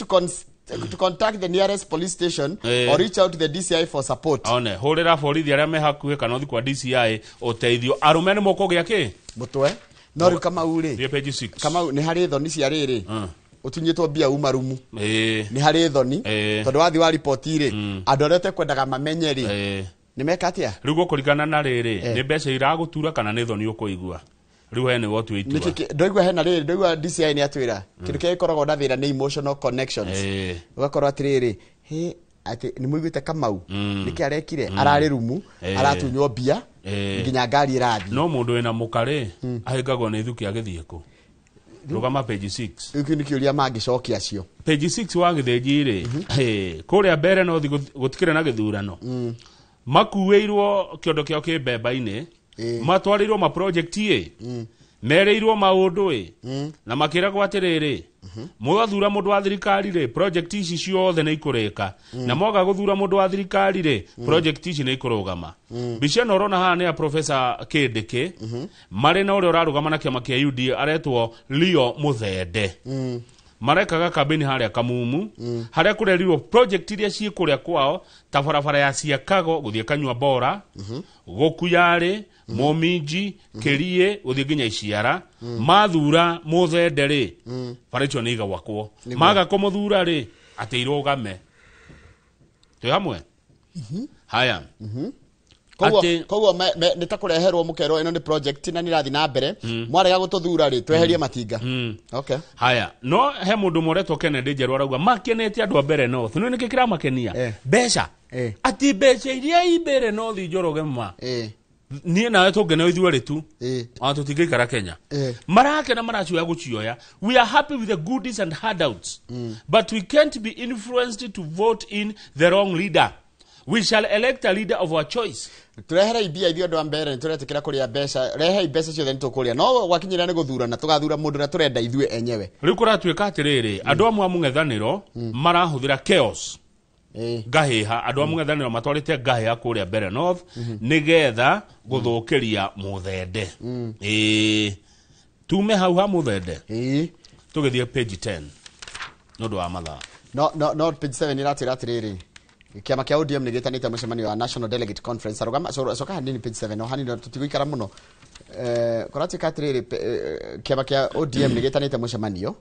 to contact the nearest police station or reach out to the DCI for support. One hũrĩra borithi arĩa me hakuhĩ kana ũthiĩ kwa DCI ũteithio. Arũme nĩ mũkũgĩa kĩ? Mũtwe. No rĩu Kamau rĩ Thiĩ page 6. Kamau nĩ harĩ thoni cia rĩrĩ ũtunyĩtwo mbia uma rumu. Nĩ harĩ thoni tondũ wathiĩ wa riboti rĩ andũ arĩa ũtekwendaga mamenye rĩ nĩ meka atĩa? Rĩu gũkũringana na rĩrĩ nĩ mbeca iragũtura kana nĩ thoni ũkũigua. Rĩu he nĩwe ũtue itua. Ndoigua hena rĩrĩ ndoigua DCI nĩ atwĩra kĩndũ kĩrĩa gĩkoragwo na thĩna nĩ emotional connections. Ũgakorwo atĩrĩrĩ he atĩ nĩ mũiguĩte Kamau nĩkĩ arekire ararĩ rumu aratunywo mbia nginya ngari ĩrathiĩ. No mũndũ wĩna mũka rĩ ahĩngagwo nĩ ithuki agĩthiĩ kũ? Rũgama page 6. Gĩkĩ nĩ kĩũria mangĩcokia acio. Page 6 wa gĩthĩnji rĩ kũrĩa mbere no gũtikĩrĩ na gĩthurano makuĩirwo kĩondo kĩao kĩ mbemba-inĩ matwarĩirwo ma project ĩ Mereirwo maũndũ ĩ na makĩragwo atĩrĩrĩ, mwathura mũndũ wa thirikari rĩ, project ici ciothe nĩ ikũrĩka, na mwaga gũthura mũndũ wa thirikari rĩ, project ici nĩ ikũrũgama. Mbica ĩno ũrona haha nĩ ya Professor Kindiki marĩ na ũrĩa ũrarũgama na kĩama kĩa UDA aretwo Leo Muthende. Marekaga kambeni harĩa Kamumu, harĩa kũrerirwo project iria ciĩ kũrĩa kwao ta barabara ya Ciakago gũthiĩ Kanyua Bora, Gũkuyarĩ, Mũminji, Kĩriĩ gũthiĩ nginya Iciara. Mathura Muthende rĩ, bara icio nĩ igwakwo. Maga kũmũthura rĩ, atĩ irũgame. Twĩ hamwe haya. Koguo nĩ ta kũreherwo mũkerwo ĩno nĩ project na nĩ ĩrathiĩ na mbere, mwarega gũtũthura rĩ, tweherie matinga. Okay. Haya, no he mũndũ mũretwo Kennedy Njerũ arauga makenete andũ a Mbere North. No nĩkĩ kĩramakenia? Mbeca. Atĩ mbeca iria i Mbere North, Njoroge, ma niĩ nawe tũngeneo ithuerĩ tu, ona tũtingĩikara Kenya. Marakena, maracioya gũcioya. "We are happy with the goodies and handouts, but we can't be influenced to vote in the wrong leader. We shall elect a leader of our choice." Tureherei mbia, ithuĩ andũ a mbere nĩ tũretĩkĩra kũrĩa mbeca, rehei mbeca ciothe nĩ tũkũrĩa, no gwakinyĩra nĩ gũthurana tũgathura mũndũ ũrĩa tũrenda ithuĩ enyewe. Rĩu kũratuĩka atĩrĩrĩ, andũ amwe a mũng'ethanĩro marahũthĩra chaos, ngahĩha. Andũ a mũng'ethanĩro matwarĩte ngahĩha kũrĩa Mbere North nĩgetha gũthũkĩria Mũthende. Ĩĩ, tume hau ha Mũthende tũgĩthiĩ page 10 nĩ ũndũ wa mathaa. No page 7 iratwĩra atĩrĩrĩ, kĩama kĩa ODM nĩ gĩtanĩte mũcemanio wa National Delegate Conference. Arũgama, coka hanini page 7, no hanini, tũtigũikara mũno. Kũratuĩka atĩrĩrĩ, kĩama kĩa ODM nĩ gĩtanĩte mũcemanio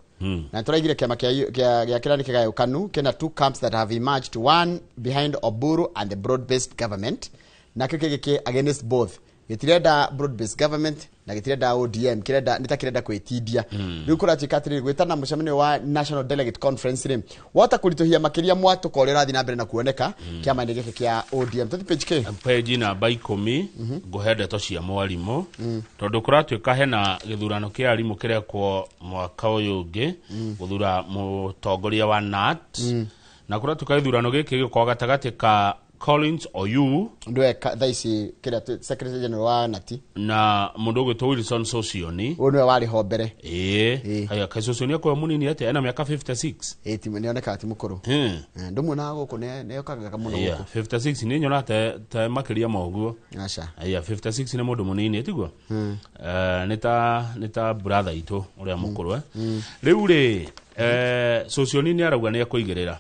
na tũraigire kĩama gĩa kĩrĩa nĩ kĩgayũkanu, kĩna two camps that have emerged, one behind Oburu and the broad based government, nakĩo kĩngĩ kĩ against both. Gĩtirenda broad based government na gĩtirenda ODM, kĩrenda nĩ ta kĩrenda kwĩtindia. Rĩu kũratuĩka atĩrĩrĩ, gwĩtana mũcemanio wa National Delegate Conference rĩ, wota kũritũhia makĩria mwatũka ũrĩa ũrathiĩ na mbere na kuoneka kĩama-inĩ gĩkĩ kĩa ODM. Tũthi page K. Page namba 10, ngũhe ndeto cia mwarimũ, tondũ kũratuĩka hena gĩthurano kĩa arimũ kĩrekwo mwaka ũyũ ũngĩ gũthura mũtongoria wa KNUT, na kũratuĩka gĩthurano gĩkĩ gĩkorwo gatagatĩ ka Collins Oyu, ndwe thaa ici kĩrĩa secretary general wa NATI, na mũndũ ũgwĩtwo Wilson Sosioni. Ũyũ nĩwe warĩ ho mbere. Ĩĩ, haya, kaĩ Sosioni akorwo mũnini atĩa? Ena mĩaka 56. Ĩĩ, ti nĩonekaga ti mũkũrũ. Ndũmuonaga gũkũ, nĩokaga mũno gũkũ. 56 nĩ nyona te makĩria ma ũguo. Aca. Aya, 56 nĩ mũndũ mũnini, tiguo? Nĩ ta brother itũ ũrĩa mũkũrũ, eh. Rĩu rĩ, Sosioni nĩ arauga nĩ ekũigĩrĩra.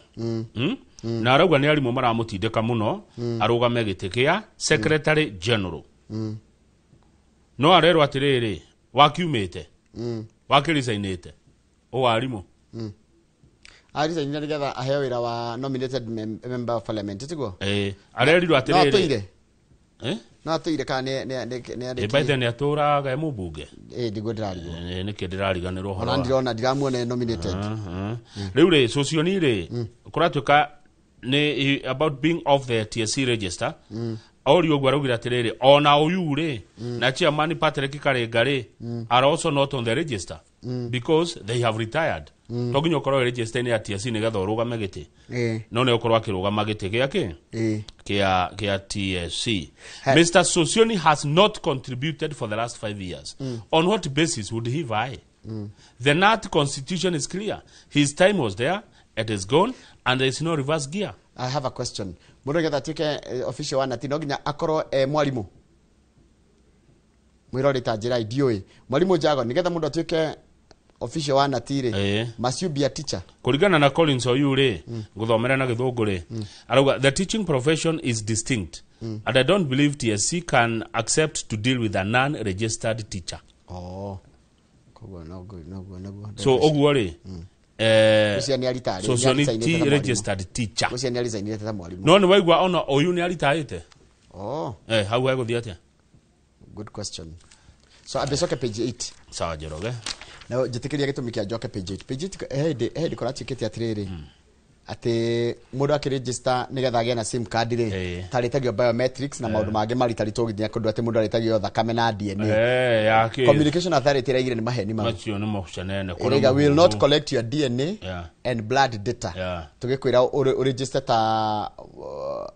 Na arauga nĩ arimũ maramũtindĩka mũno arũgame gĩtĩ kĩa secretary general, no arerwo atĩrĩrĩ, wakiumĩte, wakĩricainĩte ũwarimũ. Aricainire nĩgetha aheo wĩra wa nominated member of parliament, tiguo? Eh, arerirwo No atĩrĩrĩ, atũire. Eh? No atũire kana nĩ Ĩ, by then atũraga e mũmbunge. Ĩ, ndiguo ndĩrarigwo. Nĩkĩ ndĩrariganĩrwo ũhoro Ona ndirona, ndiramuona e nominated. Rĩu rĩ, Sosioni rĩ, kũratuĩka nĩ about being off the TSC register. Orio ũguo araugire atĩrĩrĩ, ona ũyũ rĩ na chairman Patrick Karenga rĩ are also not on the register because they have retired. To nginya ũkorwo register-inĩ ya TSC nĩgetha ũrũgame gĩtĩ, no nĩ ũkorwo akĩrũgama gĩtĩ gĩa kĩ kĩa TSC. Mr. Sosioni has not contributed for the last 5 years. On what basis would he vie? The KNUT constitution is clear. His time was there, it is gone, and there is no reverse gear. I have a question. Mũndũ nĩgetha atuĩke official wa NATI no nginya akorwo e mwarimũ? Mwĩrori ta njĩra ndiũĩ mwarimũ Jago, nĩgetha mũndũ atuĩke official wa NATI rĩ, must you be a teacher? Kũringana na Collins Oyu rĩ, gũthomera na gĩthũngũ rĩ, arauga the teaching profession is distinct and I don't believe TSC can accept to deal with a non-registered teacher. Oh. Koguo noguo. So ũguo rĩ, Ũcio nĩ aritarĩ. Socio nĩ ti registered teacher. Ũcio nĩ aricainĩte ta mwarimũ. No nĩ waigua ona Oyu nĩ aritaĩte. Oh. Hau hegũthiĩ atĩa? Good question. So ambe coke page 8. Sawa, Njoroge. Na njĩtĩkĩria gĩtũmi kĩa njoke page 8. Page 8 he hĩndĩ kũratuĩkĩte atĩrĩrĩ, atĩ mũndũ akĩregister nĩgetha agĩe na SIM card rĩ, tarĩtagio biometrics na maũndũ mangĩ maritaritwo nginya kũndũ atĩ mũndũ arĩtagio thakame na DNA. Ya kĩ? Communication Authority ĩraigire nĩ maheni mau. Macio nĩ mocenene. Ĩraiga will not collect your DNA and blood data. Tũgĩkwĩra ũregister ta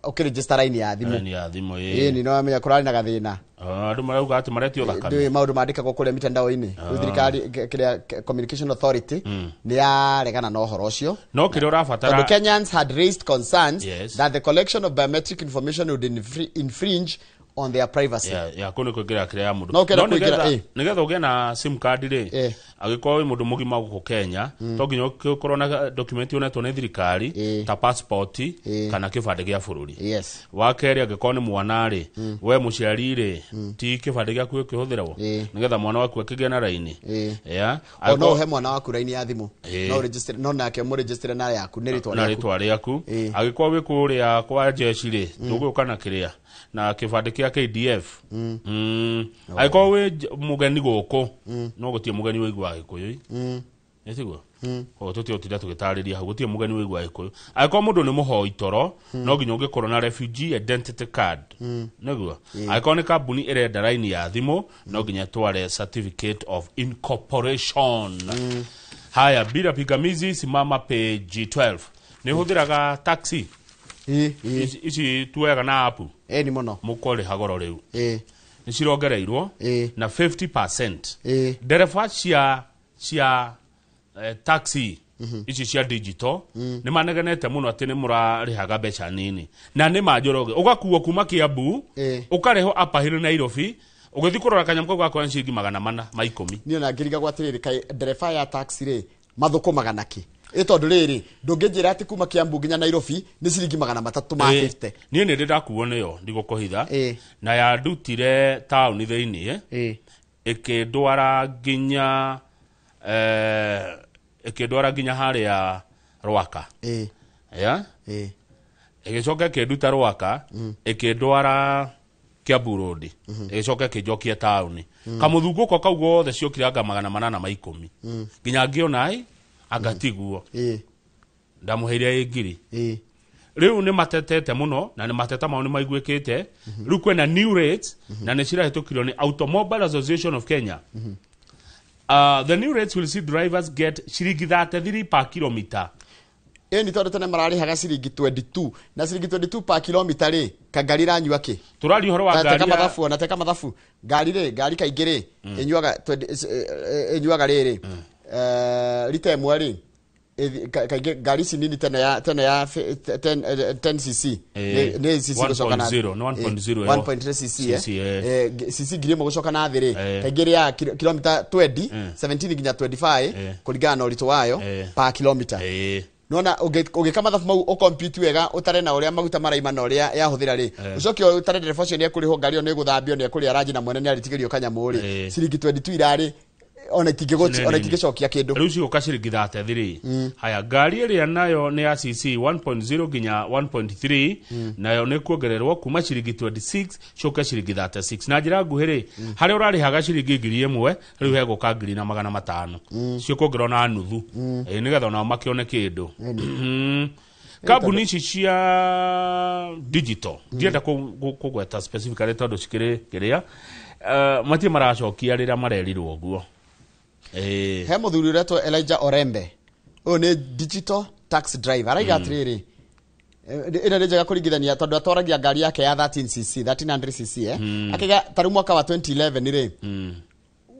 ũkĩregister line ya thimũ. Line ya thimũ, ĩĩ. Nĩ no amenya kũrarĩ na gathĩna. Andũ marauga atĩ maretio thakame. Ndũĩ maũndũ mandĩkagwo kũrĩa mitandao-inĩ. Rĩu thirikari kĩrĩa Communication Authority nĩ yaregana na ũhoro ũcio. No kĩrĩa ũrabatara Tondũ Kenyans had raised concerns Yes. that the collection of biometric information would infringe on their privacy. Ya kå nä kå ingä ra kä rä a ya må ndå. No ũkĩenda kũingĩra, Nä getha å gä na sim card rä, angĩkorwo wĩ mũndũ mũgima gũkũ Kenya, to nginya ũkorwo na document yonetwo nĩ thirikari ta passport kana kĩbandĩ gĩa bũrũri. Wa kerĩ, angĩkorwo nĩ mwana rĩ, we mũciari rĩ, ti kĩbandĩ gĩaku gĩkĩhũthĩrwo nĩgetha mwana waku akĩgĩe na raini ya. O no ũhe mwana waku raini ya thimũ. No register, no nake ũmũregister na yaku nĩ rĩtwa na rĩaku. Rĩtwa rĩaku. Angĩkorwo wĩ kũrĩa kwa jeshi rĩ, tũgũka na kĩrĩa na kĩbandĩ kĩa KDF. Angĩkorwo wĩ mũgeni gũkũ, no gũtirĩ mũgeni wĩiguaga Gĩkũyũ, ĩtiguo koguo tũtige gũtinda tũgĩtarĩria hau, gũtirĩ mũgeni wĩiguaga Gĩkũyũ. Angĩkorwo mũndũ nĩ mũhoi toro, no nginya ũngĩkorwo na refugee identity card nĩguo. Angĩkorwo nĩ kambuni ĩrenda raini ya thimũ, no nginya tware certificate of incorporation. Haya, bila pingamizi, simama page 12. Nĩ ũhũthĩraga taxi ici tuoyaga na app? Ĩ, nĩ mũno. Mũkũrĩha goro rĩu nĩ cirongereirwo na 50%. Ndereba cia taxi ici cia digital nĩ manegenete mũno atĩ nĩ mũrarĩhaga mbeca nini, na nĩ manjoroge ũgakuo kuma Kiambu ũkarehwo Upper Hill Nairobi, ũgĩthiĩ kũrora kanyamũ kau gakoya ciringi 410. Niĩ ona ngĩrigagwo atĩrĩrĩ, kaĩ ndereba ya taxi rĩ mathũkũmaga nakĩ? Ĩ tondũ rĩrĩ, ndũngĩnjĩra atĩ kuma Kiambu nginya Nairobi nĩ ciringi 350. Niĩ nĩ ndĩ ndakuo nĩyo, ndigũkũhitha, na yandutire taũni thĩiniĩ ĩkĩndwara nginya harĩa Rwaka ya, ĩgĩcoka ĩkĩnduta Rwaka ĩkĩndwara Kiambu Road, ĩgĩcoka ĩkĩnjokia taũni. Kamũthungũko kau gothe ciokire anga 810, nginya ngĩona ĩ anga tiguo ndamũheire ĩ ngiri. Rĩu nĩ matetete mũno na nĩ mateta mao nĩ maiguĩkĩte. Rĩu kwĩna new rates na nĩ cirahĩtũkirio nĩ Automobile Association of Kenya. The new rates will see drivers get ciringi 33 per kilometer. Ĩ nĩ tondũ tene mararĩhaga ciringi 22, na ciringi 22 per kilomita rĩ, kangari iranyua kĩ? Tũraria ũhoro wa Ta- teka ngari ya- mathabu, ona teka mathabu, ngari rĩ, ngari kaingĩ rĩ ĩnyuaga 20 ĩnyuaga rĩrĩ rita ĩmwe rĩ, kaingĩ ngari ici nini teno ya 10 cc nĩ cc gũcoka na 1.0, nĩ 1.0 ĩyo. 1.3 cc. CC. CC 1000 gũcoka na thĩ rĩ, kaingĩ rĩa kilomita 20, 17 nginya 25 kũringana na ũritũ wayo per kilomita. Nona ũngĩka mathabu mau, ũcompute wega, ũtare na ũrĩa maguta maraima na ũrĩa yahũthĩra rĩ, ũcoke ũtare ndereba ũcio nĩ ekũrĩhwo, ngari ĩyo nĩ ĩgũthambio, nĩ ekũrĩa ranji, na mwene nĩ arĩtigĩrio kanyamũ rĩ, ciringi 22 irarĩ ona itingĩgũ- ona itingĩcokia kĩndũ. Rĩu cigũka ciringi 33. Haya, ngari ĩrĩa nayo nĩ ya cc 1.0 nginya 1.3, nayo nĩ kuongererwo kuma ciringi 26 coke ciringi 36. Na njĩra nguhĩ rĩ, harĩa ũrarĩhaga ciringi 1000, rĩu hegũka 1500, ciĩkuongererwo na nuthu. Nĩgetha onao makĩone kĩndũ. Kambuni ici cia digital ndienda kũgweta specifically tondũ cikĩrĩ kĩrĩa, matirĩ maracokia rĩrĩa marerirwo ũguo. He mũthuri ũretwo Elijah Orembe, ũyũ nĩ digital taxi driver, araiga atĩrĩrĩ, ĩno nĩ njega kũringithania tondũ atwaragia ngari yake ya 13 cc, 1300 cc. Akiga tarĩu mwaka wa 2011 rĩ,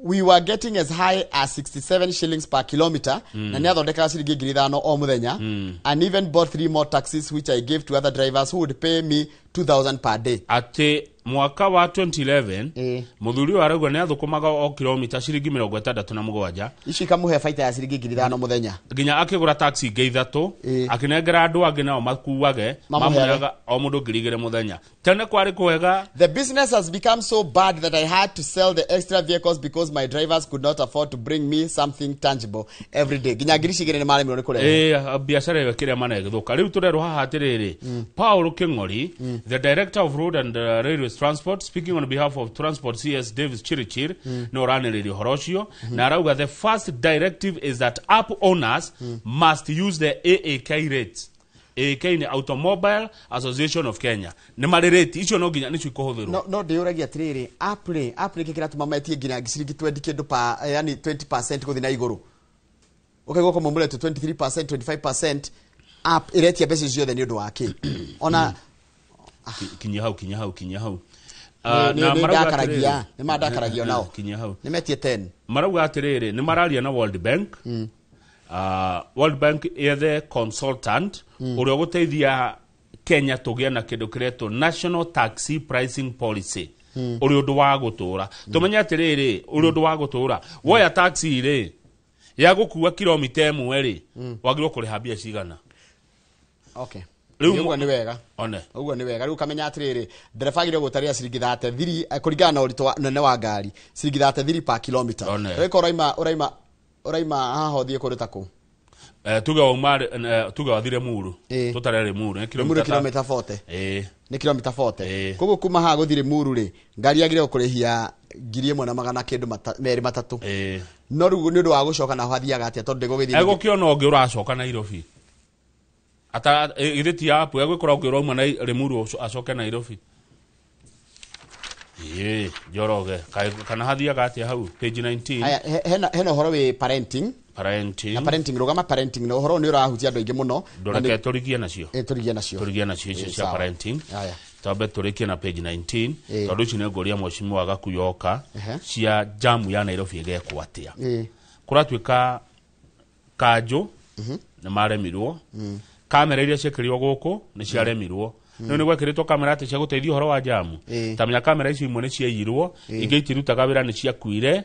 we were getting as high as 67 shillings per kilometer, na nĩ athondekaga ciringi 5000 o mũthenya, and even bought three more taxis which I gave to other drivers who would pay me 2000 per day. Atĩ mwaka wa 2011 mũthuri ũyũ arauga nĩ athũkũmaga o kilomita ciringi 67. Ici ikamũhe baita ya ciringi 5000 mũthenya. Nginya akĩgũra taxi ingĩ ithatũ, akĩnengera andũ angĩ nao makuage. Mamũheage. Mamũheaga o mũndũ 2000 mũthenya. Tene kwarĩ kwega. The business has become so bad that I had to sell the extra vehicles because my drivers could not afford to bring me something tangible every day. Nginya 2000 nĩ maremirwo nĩ kũrehe. Biacara ĩyo ĩkĩrĩa mana ĩgĩthũka. Rĩu tũrerwo haha atĩrĩrĩ, Paul King'ori, the director of road and railways transport, speaking on behalf of Transport CS Davis Chirichir, no ũranĩrĩria ũhoro ũcio na arauga the first directive is that app owners must use the AAK rates. AAK nĩ Automobile Association of Kenya, nĩ marĩ rate icio, no nginya nĩcio ikũhũthĩrwo. No ndĩyũragia atĩrĩrĩ, app rĩ, app nĩkĩ kĩratũma metie nginya ciringi 20 kĩndũ pa, yani 20% gũthiĩ na igũrũ, ũkaigua kũmwe mũretwo 23%, 25%, app ĩretia mbeca ciothe nĩ ũndũ wa kĩ ona? Kinyia hau, kinyia hau, kinyia hau. Na Nĩ marauga ndakaragia atĩrĩrĩ. nĩ mandakaragia onao. Kinyia hau. Nĩ metie 10. Marauga atĩrĩrĩ, nĩ mararia na World Bank. World Bank yethe consultant ũrĩa ũgũteithia Kenya tũgĩe na kĩndũ kĩretwo National Taxi Pricing Policy, ũrĩ ũndũ wa gũtũra. Tũmenye atĩrĩrĩ, ũrĩ ũndũ wa gũtũra, woya taxi rĩ ya gũkua kilomita 1 rĩ, wagĩrĩirwo kũrĩha mbia cigana? Okay. Rĩu Ũguo nĩ wega. One. Ũguo nĩ wega. Rĩu ũkamenya atĩrĩrĩ, ndereba agĩrĩirwo gũtarĩra ciringi 33 kũringana na ũritũ nene wa ngari, ciringi 33 per kilometer. One. Rĩu ũraima haha ũthiĩ kũndũ ta kũ? Tuge wauma, tuge wathire Muru, tũtare Limuru nĩ Limuru kilomita 40. Ĩĩ. Nĩ kilomita 40. Koguo kuma haha gũthiĩ Limuru rĩ, ngari yagĩrĩirwo kũrĩhia 1,100 kĩndũ merĩ matatũ. No rĩu nĩ ũndũ wa gũcoka naho hathiaga atĩa, tondũ ndĩgũgĩthiĩ? Egũkĩona ũngĩ ũracoka Nairobi ata githĩ ti apu egwĩkora ũngĩ ũrauma na Limuru acoke Nairobi. Ĩĩ, Njoroge, kana hathiaga atĩa hau page 19? Haya, hena ũhoro wĩ parenting. Parenting. Na parenting, rũgama parenting, na ũhoro ũyũ nĩ ũrahutia andũ aingĩ mũno. Ndũreke tũrigie nacio. Tũrigie nacio. Tũrigie nacio icio Ĩ, cia sawa. parenting. Haya. Twambe tũrĩkie na page 19, tondũ ici nĩ ngũria mheshimiwa Gakuyoka cia jamu ya Nairobi ĩgekwo atĩa. Kũratuĩka kanjũ nĩ maremirwo, kamera iria ciĩkĩrirwo gũkũ nĩ ciaremirwo. Rĩu nĩ gwekĩrĩtwo kamera atĩ cia gũteithia ũhoro wa jamu. Tamenya kamera icio imwe nĩ ciaiyirwo, ingĩ itirutaga wĩra, nĩ ciakuire,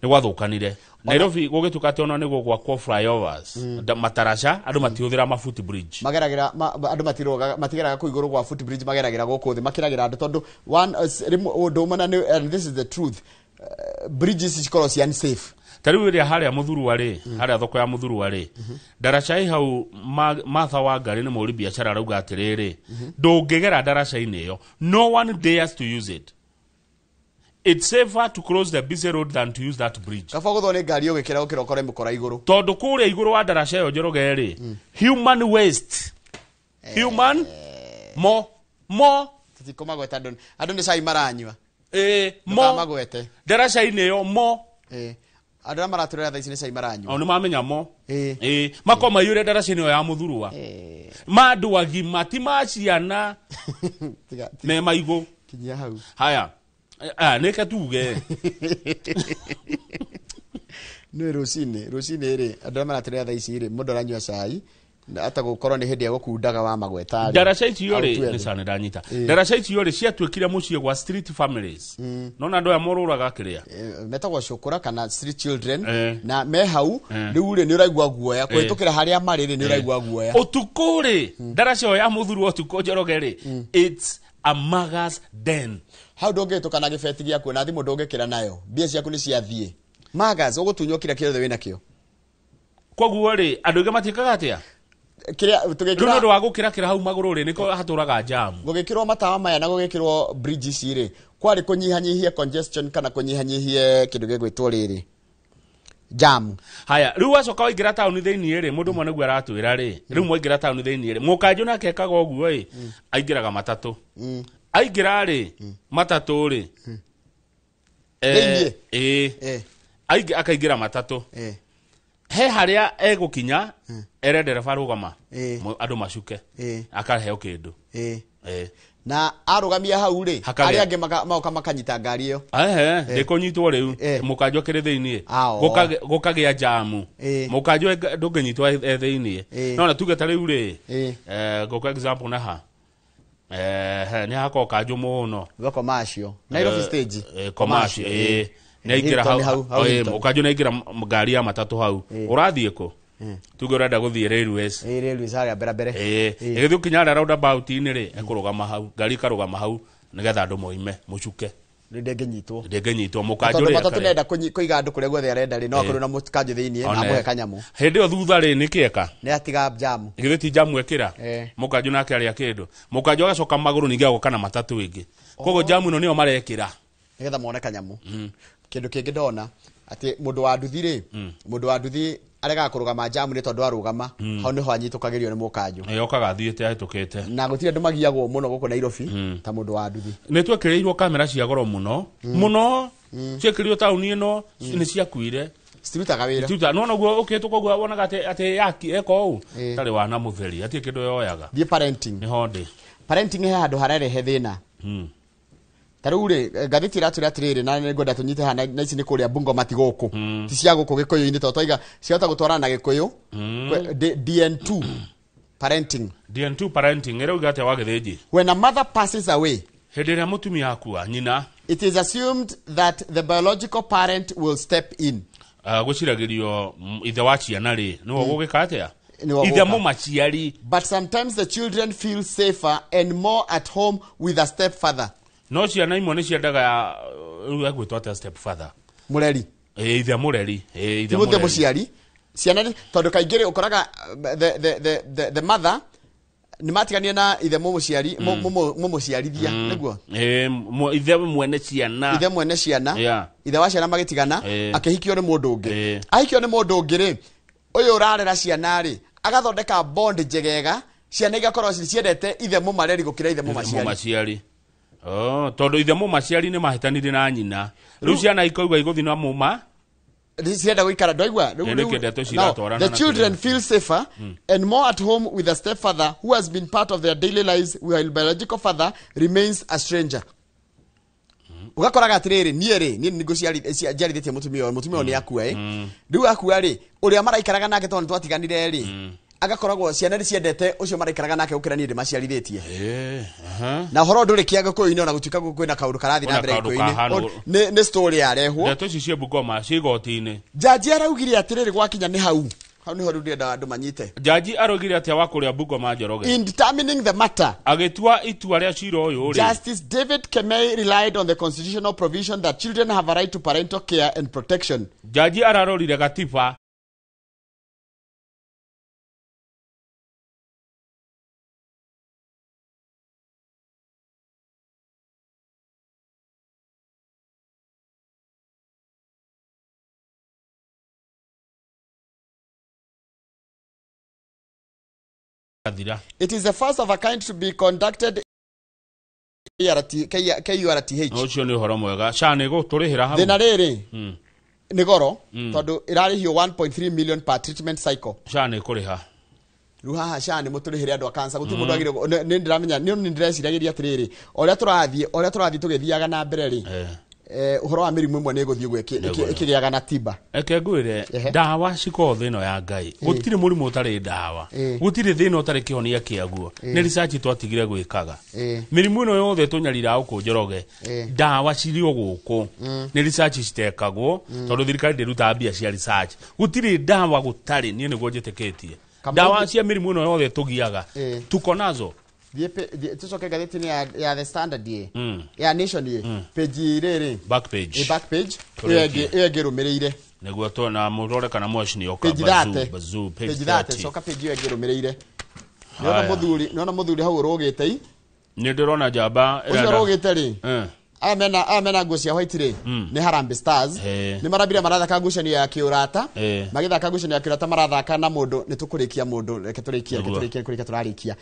nĩ gwathũkanire Nairobi. Gũgĩtuĩka atĩ ona nĩ gũgwakwo flyovers, mataraca, andũ matihũthĩra ma foot bridge. Mageragĩra andũ matirogaga, matigeraga kũu igũrũ gwa foot bridge, mageragĩra gũkũ thĩ, makĩragĩra andũ tondũ one rĩmwe ũndũ ũmwe na and this is the truth, bridges cikorwo ci unsafe. Ta rĩu ĩrĩa harĩa Mũthurwa rĩ, harĩa thoko ya Mũthurwa rĩ, ndaraca ĩ hau, Martha Wangari nĩ mũhũri biacara, arauga atĩrĩrĩ, ndũngĩgera ndaraca-inĩ ĩyo, no one dares to use it. It's safer to cross the busy road than to use that bridge. Kaba gũthwo nĩ ngari ũgĩkĩra gũkĩra ũkore mũkora igũrũ. Tondũ kũrĩa igũrũ wa ndaraca ĩyo, Njoroge rĩ, human waste, human mo Tũtikũmagweta, andũ nĩ cai maranyua. Ĩ, mo. Ndũkamagwete. Ndaraca-inĩ ĩyo mo. Andũ arĩa maratũrera thaa ici nĩ cai maranyua. O nĩ mamenya mo. Ĩ, makorwo maiyũre ndaraca-inĩ ĩyo ya Mũthurwa, ma andũ agima, ti ma ciana, me maigũ. Kinyia hau. Haya, nĩke tuge. Nĩ rũcinĩ rĩ, andũ arĩa maratũrera thaa ici rĩ, mũndũ aranyua cai na ata gũkorwo nĩ hĩndĩ ya gũkundaga wa magweta rĩ. Ndaraca icio rĩ, Autue nĩ thĩ. cana ndanyita. Ndaraca icio rĩ, ciatuĩkire mũciĩ gwa street families. Nona andũ aya morũraga kĩrĩa Metagwo cũkũra kana street children, na me hau. Rĩu rĩ, nĩ ũraigua guoya kũhĩtũkĩra harĩa marĩ rĩ, nĩ ũraigua guoya. Ũtukũ rĩ, ndaraca ĩyo ya Mũthurwa ũtukũ, Njoroge rĩ, it's a muggers den. Hau ndũngĩhĩtũka na gĩbeti gĩaku na thimũ ndũngĩkĩra nayo, mbia ciaku nĩ ciathiĩ magas, ũgũtunywo kĩrĩa kĩothe wĩnakĩo. Koguo rĩ, andũ aingĩ matiĩkaga atĩa? Kĩrĩa Rĩu tũgĩkĩra nĩ ũndũ wa gũkĩrakĩra hau magũrũ rĩ, nĩkĩo hatũraga jamu. Gũgĩkĩrwo matawa maya na gũgĩkĩrwo bridge ici rĩ, kwarĩ kũnyihanyihie congestion kana kũnyihanyihie kĩndũ gĩgwĩtwo rĩrĩ jam. Haya, rĩu wacoka waingĩra taũni thĩinĩ rĩ, mũndũ ũmwe nĩguo aratwĩra rĩ, rĩu mwaingĩra taũni thĩinĩ rĩ, mũkanjũ nake ekaga ũguo ĩ, aingĩraga matatũ, aingĩra rĩ matatũ rĩ, Thĩiniĩ? Ĩ, akaingĩra matatũ he harĩa egũkinya ere ndereba rũgama, andũ macuke, akaheo kĩndũ. Na arũgamia hau rĩ, Hakagĩa. arĩa angĩ magoka makanyita ngari ĩyo. Ehe, ndĩkũnyitwo rĩu mũkanjũ akĩrĩ thĩiniĩ. Ao. Gũkagĩa jamu, mũkanjũ ndũngĩnyitwo e thĩiniĩ. No na tuge ta rĩu rĩ, ngũkũ example naha, nĩ hakorwo kanjũ mũno. Gwa commercial Nairobi stage. Commercial, ĩ, nĩ aingĩra Hilton, hau, hau Hilton. mũkanjũ nĩ aingĩra ngari ya matatũ hau, ũrathiĩ kũ? Tuge ũrenda gũthiĩ railways. Railways harĩa mbere mbere. Ĩ, ĩgĩthiĩ ũkinya harĩa roundabout-inĩ rĩ, ekũrũgama hau, ngari ikarũgama hau nĩgetha andũ moime mũcuke. Rĩu ndĩngĩnyitwo. Ndĩngĩnyitwo mũkanjũ Tondũ rĩ, matatũ akarĩa. nenda kũiga andũ kũrĩa guothe arenda rĩ, no akorwo na mũkanjũ thĩiniĩ na One. amũhe kanyamũ. Hĩndĩ ĩyo thutha rĩ, nĩkĩ eka? Nĩ atiga jamu. Githĩ ti jamu ekĩra? Mũkanjũ nake arĩa kĩndũ, mũkanjũ agacoka magũrũ, ningĩ agoka na matatũ ĩngĩ, koguo jamu ĩno nĩyo marekĩra. Nĩgetha mone kanyamũ. Kĩndũ kĩngĩ ndona atĩ mũndũ wa nduthi rĩ, mũndũ wa nduthi aregaga kũrũgama jamu nĩ tondũ arũgama hau nĩho anyitũkagĩrio nĩ mũkanjũ. Yokaga athiĩte ahĩtũkĩte. Na gũtirĩ andũ magiagwo mũno gũkũ Nairobi ta mũndũ wa nduthi. Nĩ twekĩrĩirwo kamera cia goro mũno mũno, ciekĩrirwo taũni ĩno, nĩ ciakuire. Citirutaga wĩra. Citiruta no noguo ũkĩhĩtũka ũguo wonaga atĩ yaki eka ũũ tarĩ wana mũtheri atirĩ kĩndũ yoyaga. Thiĩ parenting. Nĩho ndĩ. Parenting he handũ hararehe thĩna. Ta rĩu rĩ, ngathĩti ĩratwĩra atĩrĩrĩ, na nĩ ngwenda tũnyite haha, na ici nĩ kũrĩa Bungoma, ti gũkũ, ti cia gũkũ Gĩkũyũ-inĩ, tondũ twaiga ciahota gũtwarana na Gĩkũyũ. DN2 parenting. DN2 parenting ĩrauga atĩa, wa Gĩthĩnji? When a mother passes away, hĩndĩ ĩrĩa mũtumia akua, nyina, it is assumed that the biological parent will step in. Gwĩciragĩrio ithe wa ciana rĩ, nĩwe ũgũgĩka atĩa? Nĩwe Ithe ũgũka. mũmaciari. But sometimes the children feel safer and more at home with a stepfather. No ciana imwe nĩ ciendaga, rĩu egwĩtwo atĩa, stepfather? Mũreri. Ĩ, ithe mũreri. Ĩ, ithe Ti mũthe mũreri. Mũciari ciana tondũ kaingĩ rĩ, ũkoraga the mother nĩ matiganie na ithe mũmũciari, mũmũciarithia, nĩguo. Ĩ, ithe mwene ciana. Ithe mwene ciana. Ithe wa ciana magĩtigana, akĩhikio nĩ mũndũ ũngĩ. Ahikio nĩ mũndũ ũngĩ rĩ, ũyũ ũrarera ciana rĩ, agathondeka bond njegega, ciana igakorwo ciendete ithe mũmareri gũkĩra ithe mũmaciari. Mũmaciari. Oh, tondũ ithe mũmaciari nĩ mahĩtanirie na nyina, rĩu ciana ikaigua igũthiĩ na mũma. Cirenda gũikara, ndwaigua? Ĩ, nĩkĩo ndeto ici Now, iratwarana the na children kĩrĩa. feel safer and more at home with a stepfather who has been part of their daily lives, while biological father remains a stranger. Ũgakoraga atĩrĩrĩ, niĩ rĩ, niĩ nĩngũciarithĩtie mũtumia ũyũ, mũtumia ũyũ nĩ akua, ĩ, rĩu akua rĩ, ũrĩa maraikaraga nake, tondũ nĩtwatiganire rĩ, agakoragwo ciana nĩ ciendete ũcio maraikaraga nake gũkĩra niĩ ndĩmaciarithĩtie. Ĩ, aha. Na ũhoro ndũrĩ kĩa Gĩkũyũ-inĩ, ona gũtuĩka kwĩna kaũndũ karathiĩ na Kwĩna mbere kaũndũ Gĩkũyũ-inĩ. kahana Nĩ story yarehwo. Ndeto ici cia Bungoma ciĩ igoti-inĩ. Jaji araugire atĩrĩrĩ, gwakinya nĩ hau, hau nĩho rĩu ndĩrenda andũ manyite. Jaji araugire atĩa wa kũrĩa Bungoma, Njoroge? In determining the matter, agĩtua itua rĩa cira ũyũ rĩ, Justice David Kemei relied on the constitutional provision that children have a right to parental care and protection. Jaji ararorire gatiba. Athira. It is the first of a kind to be conducted KRT, KURTH. Ũcio nĩ ũhoro mwega, SHA nĩ gũtũrĩhĩra hau. Thĩna rĩrĩ, nĩ goro, tondũ ĩrarĩhio 1.3 million per treatment cycle. SHA nĩ kũrĩha. Rĩu haha SHA nĩ mũtũrĩhĩre andũ a cancer, gũtirĩ mũndũ agĩrĩirwo. Nĩ ndĩramenya, nĩ ndĩreciragĩria atĩrĩrĩ, o ũrĩa tũrathiĩ, o ũrĩa tũrathiĩ tũgĩthiaga na mbere rĩ, ũhoro wa mĩrimũ ĩmwe nĩ ĩgũthiĩ ũguo Nĩguo. ĩkĩgĩaga na tiba. Reke ngwĩre, ndawa cikorwo thĩ ĩno ya Ngai, gũtirĩ mũrimũ ũtarĩ ndawa, gũtirĩ thĩna ũtarĩ kĩhonia kĩaguo. Nĩ research twatigire gwĩkaga. Mĩrimũ ĩno yothe tũnyariraga gũkũ, Njoroge, ndawa cirĩ o gũkũ. Nĩ research citekagwo, tondũ thirikari ndĩrutaga mbia cia research. Gũtirĩ ndawa gũtarĩ, niĩ nĩguo njĩtĩkĩtie. Kamau- Ndawa cia mĩrimũ ĩno yothe tũgiaga, tuko nazo. Thiĩ tũcoke ngathĩti-inĩ ya The Standard ĩ, ya Nation ĩ, page rĩrĩ. Back page. Ĩ, back page ĩyo. Tũrĩkie. Ĩngĩ ĩyo ĩngĩ ĩrũmĩrĩire. Nĩguo tuona mũrore kana mwaci nĩ oka. Page Bazoo, 30. bazoo, page Page 30. 30. Coka page ĩyo ĩngĩ ĩrũmĩrĩire. Nĩona Haya. mũthuri, nĩona mũthuri hau ũrũgĩte i. Nĩ ndĩrona njamba Ũcio ũrũgĩte rĩ, aya mena nguo cia white rĩ, nĩ Harambee Stars. Nĩ marambire marathaka ngucanio ya kĩũrata. Magĩthaka ngucanio ya kĩũrata, marathaka na mũndũ, nĩ tũkũrĩkia mũndũ, reke tũrĩkie, reke Nĩguo. tũrĩkie, kũrĩkia tũrarĩkia.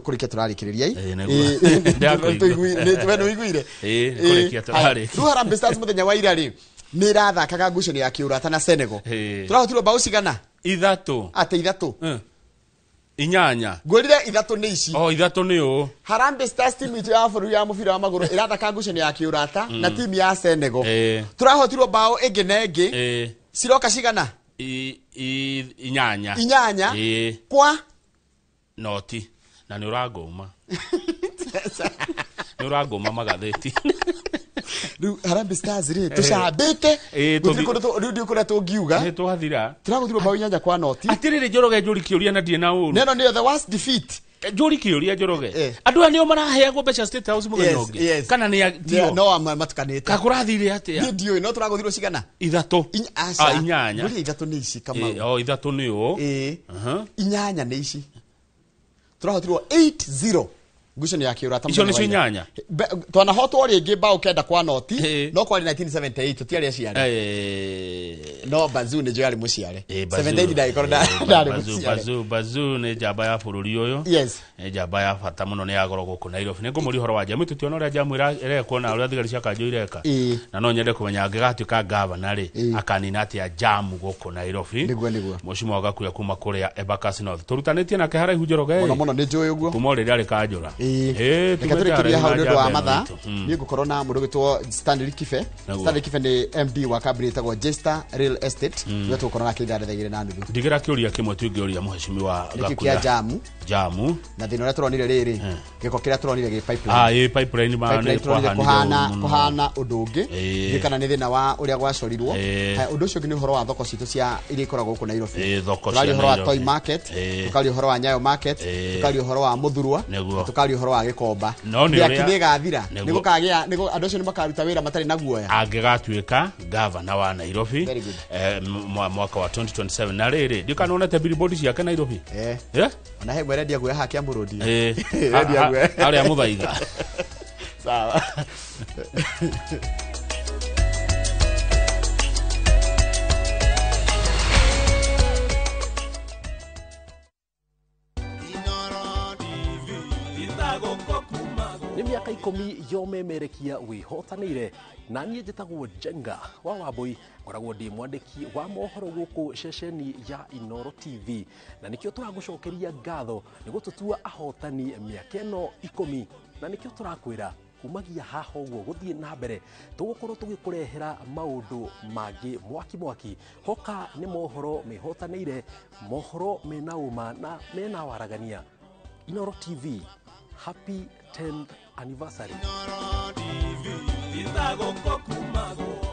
Kũrĩkia tũrarĩkĩrĩria i. Nĩguo. Ndakũigua. We nĩũiguire? Nĩ kũrĩkia Haya. tũrarĩkia. Rĩu Harambee Stars mũthenya wa ira rĩ, nĩ ĩrathakaga ngucanio ya kĩũrata na Senegal. Tũrahotirwo mbaũ cigana? 3. Atĩ 3? 8. Ngwĩrire 3 nĩ ici. O, 3 nĩ ũ. Harambee Stars, timu itũ ya bũrũri ya mũbira wa magũrũ, ĩrathaka ngucanio ya kĩũrata na timu ya Senegal. Tũrahotirwo mbaũ ĩngĩ na ĩngĩ. Ciroka cigana? 8. 8 kwa 0. Na nĩ ũrangũma, nĩ ũrangũma magathĩti. Rĩu Harambee Stars rĩ, tũcambĩte. Gũtirĩ kũndũ rĩu ndiũ kũrĩa tũngiuga. Nĩ twathira. Tũragũthirwo mbaũ 8 kwa 0. Atĩrĩrĩ Njoroge, njũri kĩũria na ndirĩ na ũru. Neno nĩyo the worst defeat. Njũri kĩũria, Njoroge, andũ aya nĩo maraheagwo mbeca State House mũthenya Yes, ũngĩ? yes. Kana nĩ tio? No amwe matukanĩte. Kakũrathire atĩa? Niĩ ndiũĩ, no tũragũthirwo cigana? 3. Aca. Ah, 8. Ngwĩrire 3 nĩ ici, Kamau. O, 3 nĩ ũ. 8 nĩ ici. Tũrahotirwo 8-0 ngucanio ya kĩũrata Icio mũthenya nĩcio wa ira. 8? Twanahotwo rĩngĩ mbaũ 9 kwa 0, no kwarĩ 1978, tũtiarĩ aciare. No Bazoo nĩ njũĩ arĩ mũciare. 78 ndagĩkorwo ndarĩ mũciare. Bazoo, Bazoo nĩ njamba ya bũrũri ũyũ. Nĩ njamba ya bata mũno, nĩ ya goro gũkũ Nairobi. Nĩ ngũmũria ũhoro wa jamu, tũtiona ũrĩa jamu ĩrekwo na ũrĩa thigari cia kanjũ ireka. Na no nyende kũmenya angĩgatuĩka gavana rĩ, akanina atĩa jamu gũkũ Nairobi. Nĩguo. Mũcimo gakuya kuma kũrĩa Embakasi North, tũrutanĩtie nake haraihu, Njoroge. Mũno mũno, nĩ njũĩ ũguo. Kuma o rĩrĩa arĩ kanjũra. Ĩĩ, Reke tume tũrĩkĩrie hau nĩ ũndũ wa njamba ĩno mathaa. itũ. Niĩ ngũkorwo na mũndũ ũgwĩtwo Stanley Kibe. Naguo. Stanley Kibe nĩ MD wa kambuni ĩtagwo Jester Real Estate. Nĩwe tũgũkorwo nake ithaa rĩa 2:30. Ndigĩra kĩũria kĩmwe tu ingĩũria mũhecimiwa. Nĩkĩo kĩa jamu. Jamu. Na thĩna ũrĩa tũronire rĩrĩ, gĩko kĩrĩa tũronire gĩ pipeline. Ah, ĩ pipeline ma Pipeline nĩ tũronire kwahanire kũhana ũru mũno. Kũhana ũndũ ũngĩ. Ĩĩ. Ndiũĩ kana nĩ thĩna wa ũrĩa gwacorirwo. Ĩĩ. Haya, ũndũ ũcio ũngĩ nĩ ũhoro wa thoko citũ cia iria ikoragwo gũkũ Nairobi. Ĩĩ, thoko Tũraria cia ũhoro wa Nairobi. Toi Market, Ĩĩ. tũkaria ũhoro wa Nyayo Market, Ĩĩ. tũkaria ũhoro wa Mũthurwa, Nĩguo. na tũkaria ũhoro wa Gĩkomba. No nĩ Mĩaki ũrĩa- nĩ ĩgathira. Nĩguo. Nĩ gũkagĩa andũ acio nĩ makaruta wĩra matarĩ na guoya. Angĩgatuĩka gavana wa Nairobi Very good. mwaka wa 2027. Na rĩrĩ, ndikana onete billboard ciake Nairobi. Eh. Eh? Ona he mwerendia guoya haha Kiambu Road. Eh. Rendia guoya. Harĩa Mũthaiga. Sawa. Nĩ mĩaka 10 yomemerekia wĩhotanĩire, na niĩ njĩtagwo Njenga wa Wambũi, ngoragwo ndĩ mwandĩki wa mohoro gũkũ ceceni ya Inoro TV, na nĩkĩo tũragũcokeria ngatho nĩ gũtũtua ahotani mĩaka ĩno 10, na nĩkĩo tũrakwĩra kumagia haha ũguo gũthiĩ na mbere tũgũkorwo tũgĩkũrehera maũndũ mangĩ mwaki mwaki. Hoka nĩ mohoro mehotanĩire, mohoro mena ũma na mena waragania. Inoro TV, happy 10th anniversary. Ithagũkũ kumagwo.